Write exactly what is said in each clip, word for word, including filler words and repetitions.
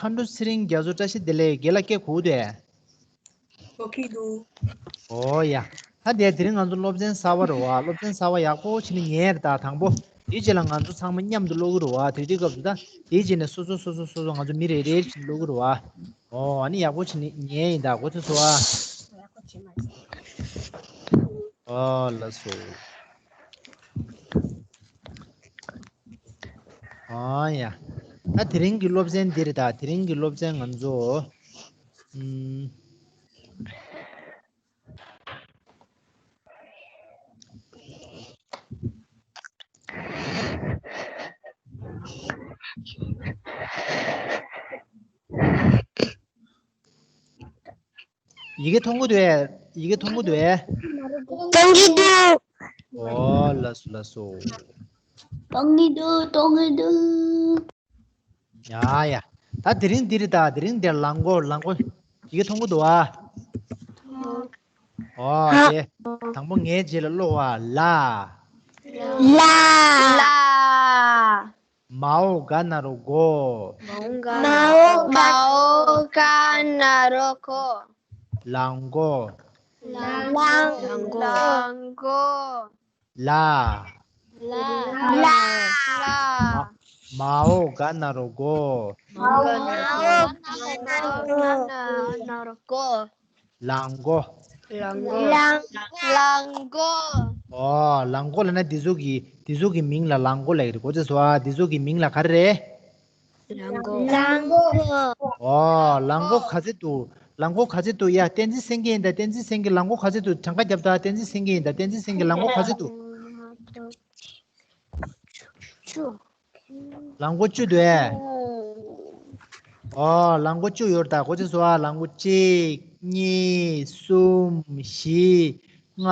མཁའ་འགྲོ་ཚེ་རིང་རྒྱ་མཚོ་བཀྲ་ཤིས་བདེ་ལེགས། རྒན་ལགས་སྐད་གོ་འདུག་གས། གོ་གི་འདུག་ཨོ་ཡ། ད་དེ་དེ་རིང་ང་ཚོ་སློབ་ཚན་གསར་པ་རེད་བ། སློབ་ཚན་གསར་པ་ཡག་པོ་བྱས་ནས་ཉན་ཡ་རེད་ད། དང་པོ་དེའི་རྗེས་ལ་ང་ཚོ་ཚང་མ་མཉམ་དུ་ཀློག་གི་རེད་བ། དེ་དུས་སྐབས་སུ་ད་དེའི་རྗེས་ནས་སོ་སོ་སོ་སོ་སོ་སོ་ང་ཚོ་མི་རེ་རེ་བྱས་ནས་ཀློག་གི་རེད་བ། ཨོ་ཨ་ནི་ཡག་པོ་བྱས་ནས་ཉན་ཡིན་ད། གོ་ཚོད་སོང་ཨ། ཨོ་ལགས་སོ། ཨ་ཡ། ད་དེ་རིང་གི་སློབ་ཚན་འདི་རེད་ད། དེ་རིང་གི་སློབ་ཚན་ང་ཚོ། ཨུམ། ཡི་གེ་མཐོང་གི་འདུག་གས། ཡི་གེ་མཐོང་གི་འདུག་གས། མཐོང་གི་འདུག་ཨོ་ལགས་སོ་ལགས་སོ། མཐོང་གི་འདུག་མཐོང་གི་འདུག་ཡ་ཡ། ད་དེ་རིང་འདི་རེད་ད། དེ་རིང་འདིར་ལང་ཀོ་ལང་ཀོ། ཡི་གེ་མཐོང་གི་འདུག་ཨ། ཨོ་དེ། དང་པོ་ངའི་རྗེས་ལ་ཀློག་པ། ལ། ལ། ལ། མའོ་ག་ན་རོ་མགོ། མའོ་ག་ན་རོ་མགོ། ལང་ཀོ། ལང་ཀོ། ལ། ལ། ལ། མའོ་ག་ན་རོ་མགོ། མའོ་ག་ན་རོ་མགོ། ལང་ཀོ། ལང་ཀོ། ལང་ཀོ། ཨོ་ལང་ཀོ་ལབ་ན་འདི་ཚོ་གི་འདི་ཚོ་གི་མིང་ལ་ལང་ཀོ་ལབ་ཀྱི་རེད། གོ་ཚོད་སོང་ཨ། འདི་ཚོ་གི་མིང་ལ་ག་རེ་རེད། ལང་ཀོ། ལང་ཀོ། ཨོ་ལང་ཀོ་ག་ཚོད་འདུག་ལང་ཀོ་ག་ཚོད་འདུག་ཡ་བསྟན་འཛིན་སེང་གེ་ཡིན་ད། བསྟན་འཛིན་སེང་གེ་ལང་ཀོ་ག་ཚོད་འདུག་གྲངས་ཀ་རྒྱབ་ད། བསྟན་འཛིན་སེང་གེ་ཡིན་ད། བསྟན་འཛིན་སེང་གེ་ལང་ཀོ་ག་ཚོད་འདུག་བཅུ། ལང་ཀོ་བཅུ་འདུག་ཨེ། ཨོ་ལང་ཀོ་བཅུ་ཡོད་ད། གོ་ཚོད་སོང་ཨ། ལང་ཀོ་གཅིག་གཉིས། གསུམ། བཞི། ལྔ།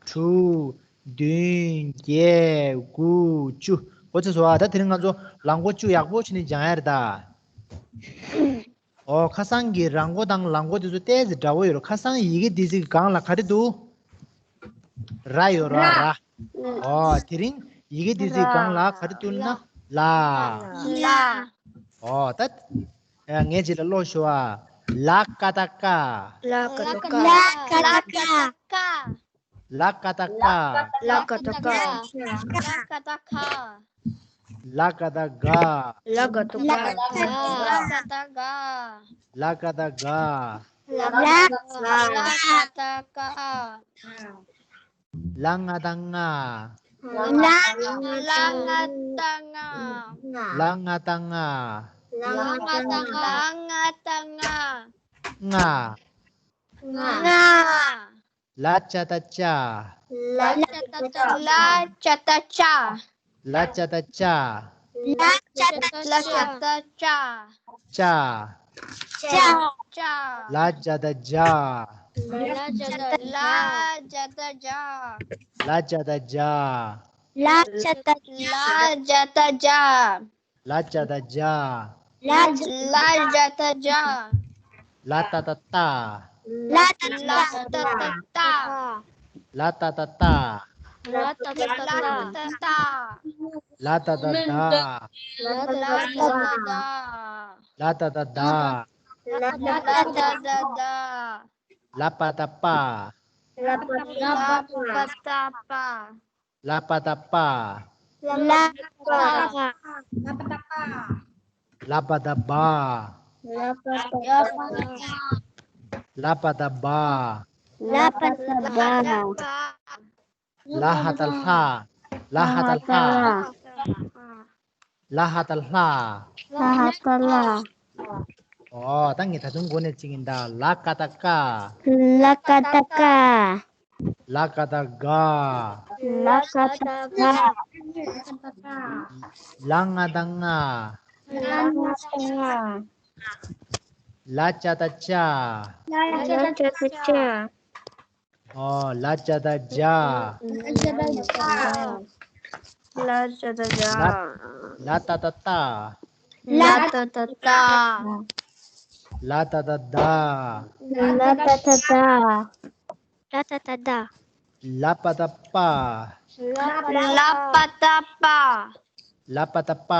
དྲུག་བདུན། བརྒྱད། དགུ། བཅུ། གོ་ཚོད་སོང་ཨ། ད་དེ་རིང་ང་ཚོ་ལང་ཀོ་བཅུ་ཡག་པོ་བྱས་ནས་སྦྱང་ཡ་རེད་ད། ཨོ་ཁ་སང་གི་རང་མགོ་དང་ལང་མགོ་དེ་ཚོ་ཏོག་ཙམ་འདྲ་བོ་ཡོད་རེད། ཁ་སང་ཡི་གེ་འདི་ཚོའི་སྒང་ལ་ག་རེ་འདུག་ར་ཡོད་ར། ར། ཨོ་དེ་རིང་ཡི་གེ་འདི་ཚོའི་སྒང་ལ་ག་རེ་འདུག་ན། ལ། ལ། ཨོ་ད། ཨ་ངའི་རྗེས་ལ་ཀློག་ཤོག་ཨ། ལ་ཀ་ད་ཀ། ལ་ཀ་ད་ཀ། ལ་ཀ་ད་ཀ། ལ་ཀ་ད་ཀ། ལ་ཀ་ད་ཀ། ལ་ཀ་ད་ཀ། ལ་ཀ་ད་ག། ལ་ཀ་ད་ག། ལ་ཀ་ད་ག། ལ་ཀ་ད་ག། ལ་ཀ་ད་ག། ལ་ཀ་ད་ག། ལ་ཀ་ད་ག། ལ་ང་ད་ང་། ལ། ལ་ང་ད་ང་། ལ་ང་ད་ང་། ལ་ང་ད་ང་། ལ་ང་ད་ང་། ང་། ང་། ལ་ཅ་ད་ལྕ། ལ་ཅ་ད་ལྕ། ལ་ཅ་ད་ལྕ། ལ་ཅ་ད་ལྕ། ལ་ཅ་ད་ལྕ། ལ་ཅ་ད་ལྕ། ལྕ། ལྕ། ལྕ། ལ་ཅ་ད་ལྕ། ལ་ཅ་ད་ལྕ། ལ་ཅ་ད་ལྕ། ལ་ཅ་ད་ལྕ། ལ་ཅ་ད་ལྕ། ལ་ཅ་ད་ལྕ། ལ་ཅ་ད་ལྕ། ལ་ཏ་ད་ལྟ། ལ་ཏ་ད་ལྟ། ལ་ཏ་ད་ལྟ། ལ་ཏ་ད་ལྟ། ལ་ཏ་ད་ལྟ། ལ་ཏ་ད་ལྟ། ལ་ཏ་ད་ལྟ། ལ་ཏ་ད་ལྟ། ལ་ཏ་ད་ལྟ། ལ་ཏ་ད་ལྟ། ལ་པ་ད་པ། ལ་པ་ད་པ། ལ་པ་ད་པ། ལ་པ་ད་པ། ལ་པ་ད་པ། ལ་པ་ད་པ། ལ་པ་ད་པ། ལ་ཧ་ད་ལྷ། ལ་ཧ་ད་ལྷ། ལ་ཧ་ད་ལྷ། ལ་ཧ་ད་ལྷ། ལ་ཧ་ད་ལྷ། ཨོ་ད་ངས་ད་དུང་འགོ་ནས་གཅིག་ཡིན་ད། ལ་ཀ་ད་ཀ། ལ་ཀ་ད་ཀ། ལ་ཀ་ད་ག། ལ་ཀ་ད་ག། ལ་ང་ད་ང་། ལ་ང་ད་ང་། ལ་ཅ་ད་ལྕ། ལ་ཅ་ད་ལྕ། ཨོ་ལ་ཅ་ད་ལྕ། ལ་ཅ་ད་ལྕ། ལ་ཅ་ད་ལྕ། ལ། ལ་ཏ་ད་ལྟ། ལ་ཏ་ད་ལྟ། ལ་ཏ་ད་ལྟ། ལ་ཏ་ད་ལྟ། ལ་ཏ་ད་ལྟ། ལ་པ་ད་པ། ལ་པ་ད་པ། ལ་པ་ད་པ།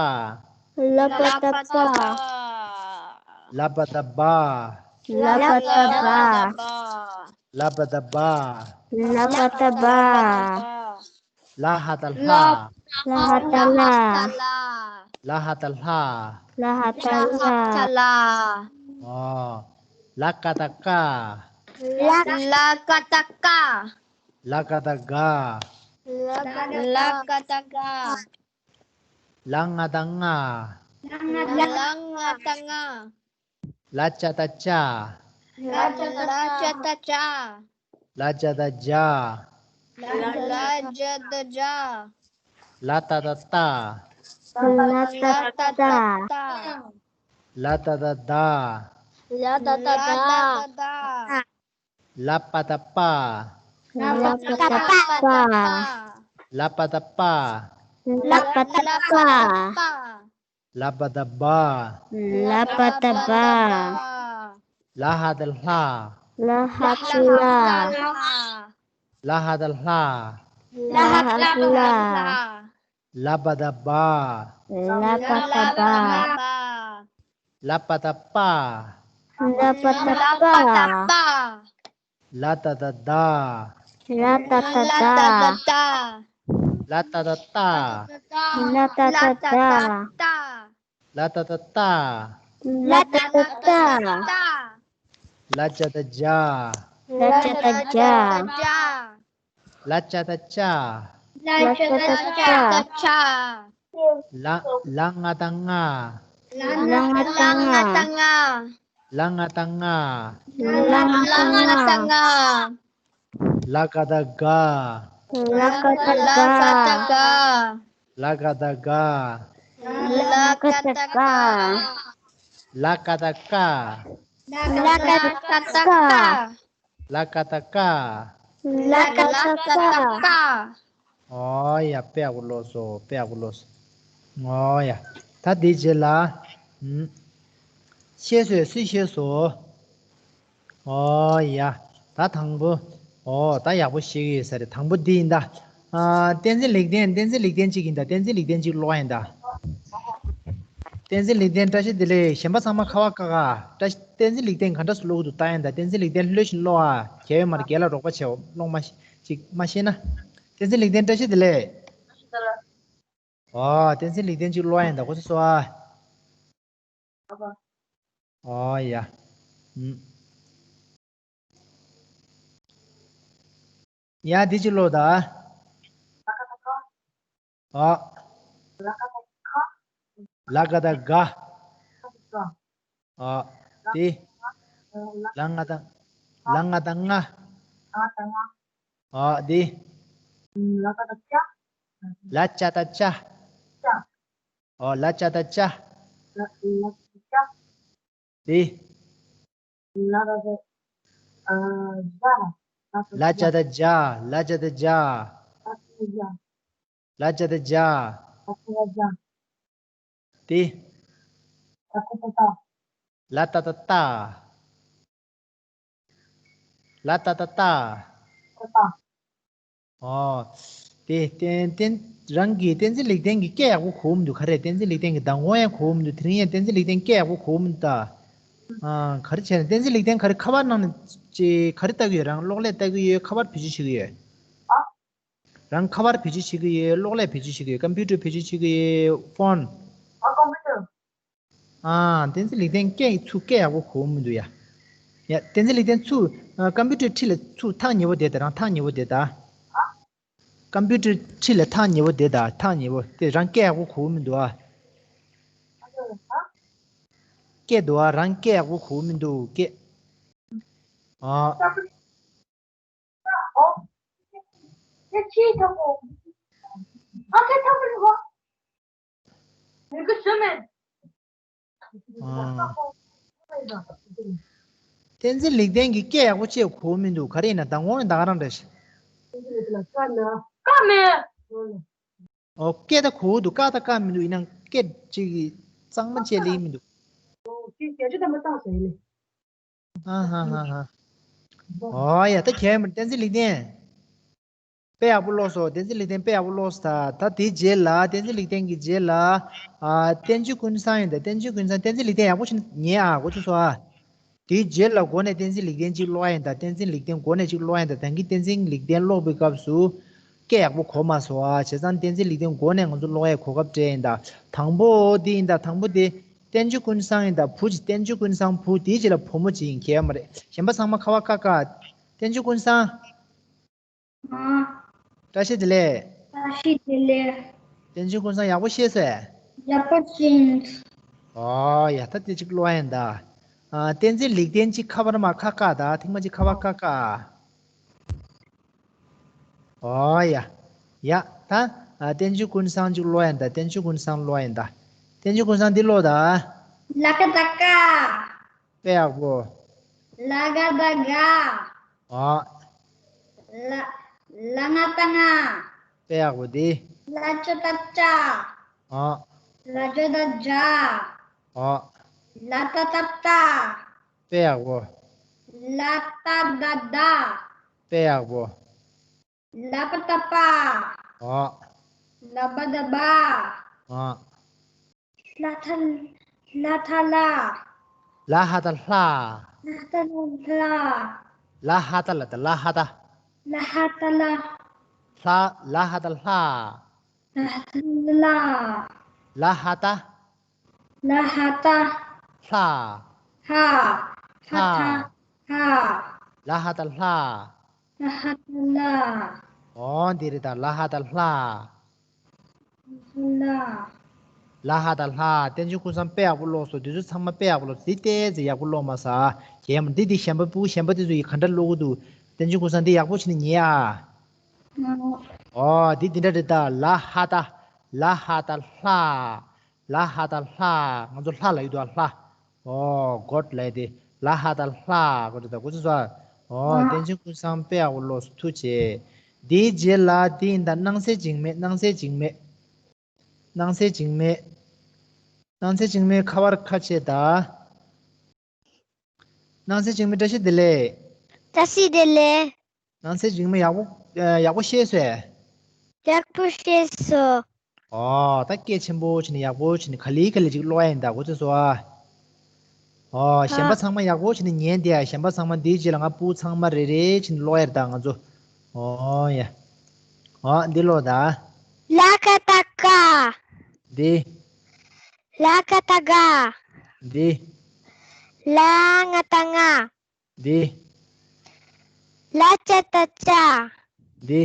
ལ་པ་ད་པ། ལ་བ་ད་བ། ལ་བ་ད་བ། ལ་བ་ད་བ། ལ་བ་ད་བ། ལ་ཧ་ད་ལྷ། ལ་ཧ་ད་ལྷ། ལ་ཧ་ད་ལྷ། ལ་ཧ་ད་ལྷ། ཨོ། ལ་ཀ་ད་ཀ། ལ་ཀ་ད་ཀ། ལ་ཀ་ད་ག། ལ་ཀ་ད་ག། ལ་ང་ད་ང་། ལ་ང་ད་ང་། ལ་ཅ་ད་ཅ། ལ་ཅ་ད་ཅ། ལ་ཇ་ད་ཇ། ལ་ཇ་ད་ཇ། ལ་ཏ་ད་ཏ། ལ་ཏ་ད་ཏ། ལ་ཏ་ད་ད། ལ་ཏ་ད་ད། ལ་པ་ད་པ། ལ་པ་ད་པ། ལ་པ་ད་པ། ལ་པ་ད་པ། ལ་པ་ད་པ། ལ་པ་ད་བ། ལ་པ་ད་བ། ལ་ཧ་ད་ལྷ། ལ་ཧ་ད་ལྷ། ལ་ཧ་ད་ལྷ། ལ་ཧ་ད་ལྷ། ལ་པ་ད་བ། ལ་པ་ད་བ། ལ་པ་ད་པ། ལ་པ་ད་པ། ལ་ཏ་ད་ད། ལ་ཏ་ད་ད། ལ་ཏ་ད་ད། ལ་ཏ་ད་ད། ལ་ཏ་ད་ད། ལ་ཏ་ད་ད། ལ་ཏ་ད་ད། ལ་ཇ་ད་ཇ། ལ་ཇ་ད་ཇ། ལ་ཅ་ད་ཅ། ལ་ཅ་ད་ཅ། ལ་ལ་ང་ད་ང་། ལ་ང་ད་ང་། ལ་ང་ད་ང་། ལ་ང་ད་ང་། ལ་ཀ་ད་ག། ལ་ཀ་ད་ག། ལ་ཀ་ད་ག། ལ་ཀ་ད་ག། ལ་ཀ་ད་ཀ། ལ་ཀ་ད་ཀ། ལ་ཀ་ད་ཀ། ལ་ཀ་ད་ཀ། ཨོ་ཡ། དཔེ་ཡག་པོ་ཀློག་སོང་། དཔེ་ཡག་པོ་ཀློག་སོང་། ཨོ་ཡ། ད་དེའི་རྗེས་ལ། ཨུམ། ཤེས་སོང་། སུས་ཤེས་སོང་། ཨོ་ཡ། ད་དང་པོ། ཨོ་ད་ཡག་པོ་ཤེས་ཀྱི་ཡོད་ས་རེད། དང་པོ་འདི་ཡིན་ད། ཨ། བསྟན་འཛིན་ལེགས་ལྡན། བསྟན་འཛིན་ལེགས་ལྡན་གཅིག་ཡིན་ད། བསྟན་འཛིན་ལེགས་ལྡན་གཅིག་ཀློག་ཡིན་ད། བསྟན་འཛིན་ལེགས་ལྡན། བཀྲ་ཤིས་བདེ་ལེགས། གཞན་པ་ཚང་མ་ཁ་བ་བཀག་ག་བཀྲ་ཤིས། བསྟན་འཛིན་ལེགས་ལྡན་ག་འདྲ་སེ་ཀློག་གི་འདུག་ལྟ་ཡིན་ད། བསྟན་འཛིན་ལེགས་ལྡན་ལྷོད་བཞིན་ཀློག་ཨ། གལ་ཡོད་མ་རེད། རྒན་ལགས་རོགས་པ་བྱེད། ཀློག་མ་ཤེས། ཅིག་མ་ཤེས་ན། བསྟན་འཛིན་ལེགས་ལྡན། བཀྲ་ཤིས་བདེ་ལེགས། ཨོ། བསྟན་འཛིན་ལེགས་ལྡན་གཅིག་ཀློག་ཡིན་ད། གོ་སོང་སོང་ཨ། ཨོ་ཡ། ཨུམ། ཡ། འདི་གཅིག་ཀློག་ད། ཨོ། ལ་ཀ་ད་ག། ཨོ། འདི། ལ་ང་ད། ལ་ང་ད་ང་། ཨོ། འདི། ལ་ཅ་ད་ཅ། ཨོ། ལ་ཅ་ད་ཅ། འདི། ལ་ཅ་ད་ལྗ། ལ་ཅ་ད་ལྗ། ལ་ཅ་ད་ལྗ། འདི། ལ་ཏ་ད་ལྟ། ལ་ཏ་ད་ལྟ། ཨོ། དེ་བསྟན་བསྟན་རང་གི་བསྟན་འཛིན་ལེགས་ལྡན་གྱི་སྐད་ཡག་པོ་གོ་གི་མི་འདུག་ག་རེ། བསྟན་འཛིན་ལེགས་ལྡན་གྱི་མདང་དགོང་ཡང་གོ་གི་མི་འདུག་དེ་རིང་ཡང་བསྟན་འཛིན་ལེགས་ལྡན་སྐད་ཡག་པོ་གོ་གི་མི་འདུག་ད། ཨ། ག་རེ་བྱས་ནས་བསྟན་འཛིན་ལེགས་ལྡན་ག་རེ་ཁ་པར་ནང་ནས་ཅིག་ག་རེ་ལྟ་གི་ཡོད། རང་གློག་ཀླད་ལྟ་གི་ཡོད། ཁ་པར་བེད་སྤྱོད་བྱེད་ཀྱི་ཡོད། རང་ཁ་པར་བེད་སྤྱོད་བྱེད་ཀྱི་ཡོད། གློག་ཀླད་བེད་སྤྱོད་བྱེད་ཀྱི་ཡོད། ཀམ་པུ་ཊར་བེད་སྤྱོད་བྱེད་ཀྱི་ཡོད། ཕོན། ཨ། ཀམ་པུ་ཊར། ཨ། བསྟན་འཛིན་ལེགས་ལྡན་སྐད་ཚུར་སྐད་ཡག་པོ་གོ་གི་མི་འདུག་ཡ། ཡ། བསྟན་འཛིན་ལེགས་ལྡན་ཚུར། ཨ། ཀམ་པུ་ཊར་འཁྲིས་ལ་ཚུར་ཐག་ཉེ་བོ་བསྡད་དང་། རང་ཐག་ཉེ་བོ་བསྡད་དང་། ཀམ་པུ་ཊར་འཁྲིས་ལ་ཐག་ཉེ་བོ་བསྡད་དང་། ཐག་ཉེ་བོ་དེ། རང་སྐད་ཡག་པོ་གོ་གི་མི་འདུག་ཨ། སྐད་འདུག་ཨ། རང་སྐད་ཡག་པོ་གོ་གི་མི་འདུག་སྐད། ཨ། ཨ། བསྟན་འཛིན་ལེགས་ལྡན་གྱི་སྐད་ཡག་པོ་ཅིག་གོ་གི་མི་འདུག་ག་རེ་ཡིན་ན་མདང་དགོང་ནས་ད་ག་རང་འདྲ་ཞིག་ཨོ། སྐད་ད་གོ་གི་འདུག་ཀ་ད་ཀ་མི་འདུག་ཡིན་ནའང་སྐད་ཅིག་གི་གཙང་མ་བཅས་ལེགས་མི་འདུག་ཨ་ཧ་ཧ་ཧ། ཨོ་ཡ། ད་གལ་མི། བསྟན་འཛིན་ལེགས་ལྡན། དཔེ་ཡག་པོ་ཀློག་སོང་། བསྟན་འཛིན་ལེགས་ལྡན་དཔེ་ཡག་པོ་ཀློག་སོང་ད། ད་དེའི་རྗེས་ལ། བསྟན་འཛིན་ལེགས་ལྡན་གྱི་རྗེས་ལ། ཨ། བསྟན་བཅོས་ཀུན་བཟང་ཡིན་ད། བསྟན་བཅོས་ཀུན་བཟང་། བསྟན་འཛིན་ལེགས་ལྡན་ཡག་པོ་ཞིག་ཉན་ཨ། གོ་ཚོད་སོང་ཨ། དེའི་རྗེས་ལ་མགོ་ནས་བསྟན་འཛིན་ལེགས་ལྡན་གཅིག་ཀློག་ཡ་ཡིན་ད། བསྟན་འཛིན་ལེགས་ལྡན་མགོ་ནས་གཅིག་ཀློག་ཡ་ཡིན་ད། ད་གིན་བསྟན་འཛིན་ལེགས་ལྡན་ཀློག་པའི་སྐབས་སུ་སྐད་ཡག་པོ་གོ་མ་སོང་ཨ། བྱས་ཙང་བསྟན་འཛིན་ལེགས་ལྡན་མགོ་ནས་ང་ཚོ་ཀློག་ཡའི་གོ་སྐབས་སྤྲད་ཡིན་ད། དང་པོ་འདི་ཡིན་ད། དང་པོ་འདི་བསྟན་བཅོས་ཀུན་བཟང་ཡིན་ད། བུ་གཅིག་བསྟན་བཅོས་ཀུན་བཟང་བུ། དེའི་རྗེས་ལ་བུ་མོ་གཅིག་ཡིན། གལ་མ་རེད། གཞན་པ་ཚང་མ་ཁ་བ་ཀ་ཀ། བསྟན་བཅོས་ཀུན་བཟང་། ཨ། བཀྲ་ཤིས་བདེ་ལེགས། བཀྲ་ཤིས་བདེ་ལེགས། བསྟན་བཅོས་ཀུན་བཟང་ཡག་པོ་ཤེས་སོང་ངས། ཡག་པོ་ཤེས། ཨོ་ཡ། ད་དེ་གཅིག་ཀློག་ཡིན་ད། ཨ། བསྟན་འཛིན་ལེགས་ལྡན་གཅིག་ཁ་བར་མ་ཁ་ཀ་ད། ཐེངས་མ་གཅིག་ཁ་བ་ཀ་ཀ། ཨོ་ཡ། ཡ། ད། ཨ། བསྟན་བཅོས་ཀུན་བཟང་གཅིག་ཀློག་ཡིན་ད། བསྟན་བཅོས་ཀུན་བཟང་ཀློག་ཡིན་ད། བསྟན་བཅོས་ཀུན་བཟང་འདི་ཀློག་ད། ལ་ཀ་བཏགས་ཀ། དཔེ་ཡག་པོ། ལ་ག་བཏགས་ག། ཨ། ལ། ལ་ང་བཏགས་ལྔ། དཔེ་ཡག་པོ་འདི། ལ་ཇ་བཏགས་ལྕ། ཨ། ལ་ཇ་བཏགས་ལྗ། ཨ། ལ་ཏ་བཏགས་ལྟ། དཔེ་ཡག་པོ། ལ་ཏ་བཏགས་ལྡ། དཔེ་ཡག་པོ། ལ་པ་བཏགས་ལྤ། ཨ། ལ་བ་བཏགས་ལྦ། ཨ། ལ་ཧ་ལ། ལ་ཧ་ལ། ལ་ཧ་ལ་ལྷ། ལ་ཧ་ལ་ལྷ། ལ་ཧ་ལ་ལ་ད། ལ་ཧ་ལ། ལ་ཧ་ལ། ལྷ། ལ་ཧ་ལ་ལྷ། ལ་ཧ་ལ་ལྷ། ལ་ཧ་ལ། ལ་ཧ་ལ། ལྷ། ལྷ། ལྷ། ལྷ། ལྷ། ལ་ཧ་ལ་ལྷ། ལ་ཧ་ལ་ལྷ། འོ་འདི་རེད་ད། ལ་ཧ་ལ་ལྷ། ལྷ། ལ་ཧ་ལ་ལྷ། བསྟན་བཅོས་ཀུན་བཟང་དཔེ་ཡག་པོ་ཀློག་སོང་། འདི་ཚོ་ཚང་མ་དཔེ་ཡག་པོ་ཀློག་སོང་། འདི་ཏོག་ཙམ་ཡག་པོ་ཀློག་མ་སོང་། གལ་མ་འདི་འདི་གཞན་པ་ཕྲུ་གུ་གཞན་པ་དེ་ཚོ་ཡིས་ག་འདྲ་ཀློག་གི་འདུག་བསྟན་བཅོས་ཀུན་བཟང་འདི་ཡག་པོ་བྱས་ནས་ཉན་ཨ། ཨོ། འདི་འདི་འདྲ་རེད་ད། ལ་ཧ་ལ། ལ་ཧ་ལ་ལྷ། ལ་ཧ་ལ་ལྷ། ང་ཚོ་ལྷ་ལབ་ཡོད་དོ། ལྷ། ཨོ། གོཌ་ལབ་དེ། ལ་ཧ་ལ་ལྷ། གོ་རེད་ད། གོ་ཚོད་སོང་། ཨོ། ཨ། བསྟན་བཅོས་ཀུན་བཟང་དཔེ་ཡག་པོ་ཀློག་སོང་། ཐུགས་རྗེ་ཆེ། དེའི་རྗེས་ལ་དེ་ཡིན་ད། སྣང་གསལ་འཇིགས་མེད། སྣང་གསལ་འཇིགས་མེད། སྣང་གསལ་འཇིགས་མེད། སྣང་གསལ་འཇིགས་མེད་ཁ་བར་ཁ་ཕྱེ་ད། སྣང་གསལ་འཇིགས་མེད་བཀྲ་ཤིས་བདེ་ལེགས། བཀྲ་ཤིས་བདེ་ལེགས། སྣང་གསལ་འཇིགས་མེད་ཡག་པོ། ཨ། ཡག་པོ་ཤེས་སོང་ངས། ཡག་པོ་ཤེས་སོང་། ཨོ། ད་སྐད་ཆེན་པོ་བྱས་ནས་ཡག་པོ་བྱས་ནས་ག་ལེ་ག་ལེ་ཅིག་ཀློག་ཡ་ཡིན་ད། གོ་ཚོད་སོང་ཨ། ཨོ། གཞན་པ་ཨ། ཚང་མ་ཡག་པོ་བྱས་ནས་ཉན་དེ་ཡ། གཞན་པ་ཚང་མ་འདིའི་རྗེས་ལ་ང་ཕྲུ་གུ་ཚང་མ་རེ་རེ་བྱས་ནས་ཀློག་ཡ་རེད་ད་ང་ཚོ། ཨོ་ཡ། ཨོ། འདི་ཀློག་ད། ལ་ཀ་བཏགས་ལྐ། འདི། ལ་ག་བཏགས་ལྐ། འདི། ལ་ང་བཏགས་ལྔ། འདི། ལ་ཇ་བཏགས་ལྕ། འདི།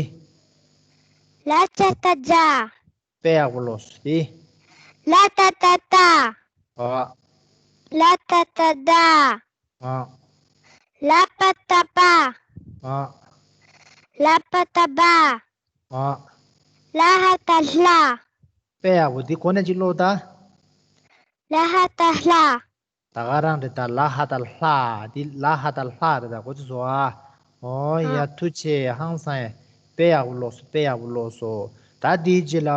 ལ་ཇ་བཏགས་ལྗ། དཔེ་ཡག་པོ་ཀློག་སོང་། འདི། ལ་ཏ་བཏགས་ལྟ། ཨ། ལ་ཏ་བཏགས་ལྡ། ཨ། ལ་པ་བཏགས་ལྤ། ཨ། ལ་བ་བཏགས་ལྦ། ཨ། ལ་ཧ་ལ་ལྷ། དཔེ་ཡག་པོ། འདི་གོ་ནས་ཅིག་ཀློག་ད། ལ་ཧ་ལ་ལྷ། ད་ག་རང་རེད་ད། ལ་ཧ་ལ་ལྷ། འདི་ལ་ཧ་ལ་ལྷ་རེད་ད། གོ་ཚོད་སོང་ཨ། ཨོ་ཡ། ཨ། ཐུགས་རྗེ་ཆེ། ཧང་སང་ཡ། དཔེ་ཡག་པོ་ཀློག་སོང་། དཔེ་ཡག་པོ་ཀློག་སོང་། ད་དེའི་རྗེས་ལ་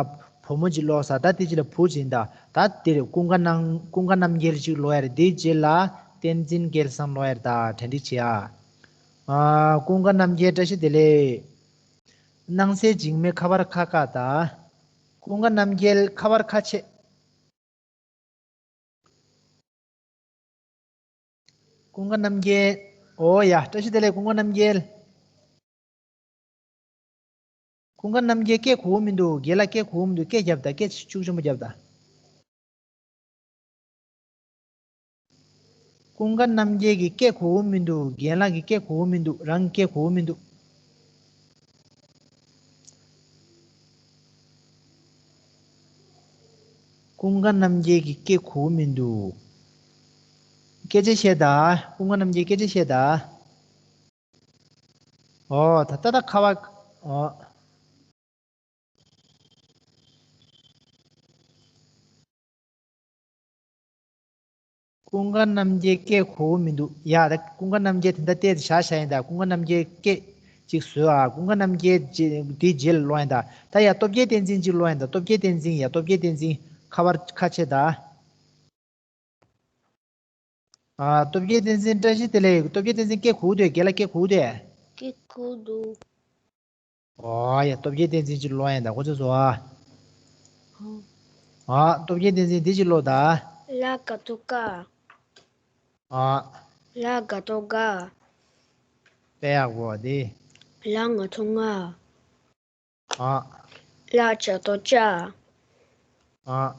བུ་མོ་ཅིག་ཀློག་ས། ད་དེའི་རྗེས་ལ་བུ་ཅིག་ཡིན་ད། ད་དེ་རེད། ཀུན་དགའ་རྣམ། ཀུན་དགའ་རྣམ་རྒྱལ་ཅིག་ཀློག་ཡ་རེད། དེའི་རྗེས་ལ་བསྟན་འཛིན་སྐལ་བཟང་ཀློག་ཡ་རེད་ད། གྲ་སྒྲིག་བྱེད་ཨ། ཨ། ཀུན་དགའ་རྣམ་རྒྱལ་བཀྲ་ཤིས་བདེ་ལེགས། སྣང་གསལ་འཇིགས་མེད་ཁ་བར་ཁ་བཀག་ད། ཀུན་དགའ་རྣམ་རྒྱལ་ཁ་བར་ཁ་ཕྱེ། ཀུན་དགའ་རྣམ་རྒྱལ། ཨོ་ཡ། བཀྲ་ཤིས་བདེ་ལེགས་ཀུན་དགའ་རྣམ་རྒྱལ། ཀུན་དགའ་རྣམ་རྒྱལ་སྐད་གོ་གི་མི་འདུག་རྒན་ལགས་སྐད་གོ་གི་མི་འདུག་སྐད་རྒྱབ་དང་། སྐད་ཤུགས་ཆེན་པོ་རྒྱབ་དང་། ཀུན་དགའ་རྣམ་རྒྱལ་གྱིས་སྐད་གོ་གི་མི་འདུག་རྒན་ལགས་ཀྱིས་སྐད་གོ་གི་མི་འདུག་རང་གིས་སྐད་གོ་གི་མི་འདུག་ཀུན་དགའ་རྣམ་རྒྱལ་གྱིས་སྐད་གོ་གི་མི་འདུག་སྐད་ཆ་བཤད་དང་། ཀུན་དགའ་རྣམ་རྒྱལ་སྐད་ཆ་བཤད་དང་། ཨོ། ད་ད་ད་ཁ་བ། ཨོ། ཀུན་དགའ་རྣམ་རྒྱལ་སྐད་གོ་གི་མི་འདུག་ཡ། ད་ཀུན་དགའ་རྣམ་རྒྱལ་དེ་འདྲ་བལྟས་ཏེ་བཞག་བཞག་ཡིན་ད། ཀུན་དགའ་རྣམ་རྒྱལ་སྐད་ཅིག་བཟོས་ཨ། ཀུན་དགའ་རྣམ་རྒྱལ་ཅིག་དེའི་རྗེས་ལ་ཀློག་ཡིན་ད། ད་ཡ། སྟོབས་རྒྱལ་བསྟན་འཛིན་ཅིག་ཀློག་ཡིན་ད། སྟོབས་རྒྱལ་བསྟན་འཛིན་ཡ། སྟོབས་རྒྱལ་བསྟན་འཛིན་ཁ་བར་ཁ་ཕྱེ་ད། ཨ། སྟོབས་རྒྱལ་བསྟན་འཛིན་བཀྲ་ཤིས་བདེ་ལེགས། སྟོབས་རྒྱལ་བསྟན་འཛིན་སྐད་གོ་གི་འདུག་རྒན་ལགས་སྐད་གོ་གི་འདུག་སྐད་གོ་གི་འདུག་ཨོ་ཡ། སྟོབས་རྒྱལ་བསྟན་འཛིན་གྱིས་ཀློག་ཡིན་ད། གོ་ཚོད་སོང་ཨ། ཨ། སྟོབས་རྒྱལ་བསྟན་འཛིན་འདི་གཅིག་ཀློག་ད། ལ་ག་བཏགས་ཀ། ཨ། ལ་ག་བཏགས་ག། དཔེ་ཡག་པོ་འདི། ལ་ང་བཏགས་ལྔ། ཨ། ལ་ཇ་བཏགས་ལྕགས། ཨ།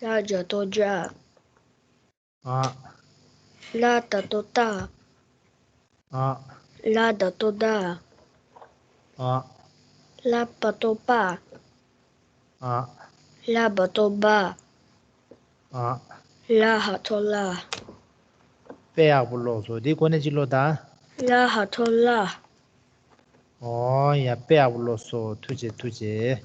ལ་ཇ་བཏགས་ལྗགས། ཨ། ལ་ཏ་བཏགས་ལྟ། ཨ། ལ་ད་བཏགས་ལྡ། ཨ། ལ་པ་བཏགས་ལྤ། ཨ། ལ་བ་བཏགས་ལྦ། ཨ། ལ་ཧ་བཏགས་ལྷ། དཔེ་ཡག་པོ་ཀློག་སོང་། འདི་གོ་ནས་ཅིག་ཀློག་ད། ལ་ཧ་བཏགས་ལྷ། ཨོ་ཡ། དཔེ་ཡག་པོ་ཀློག་སོང་། ཐུགས་རྗེ་ཆེ། ཐུགས་རྗེ་ཆེ།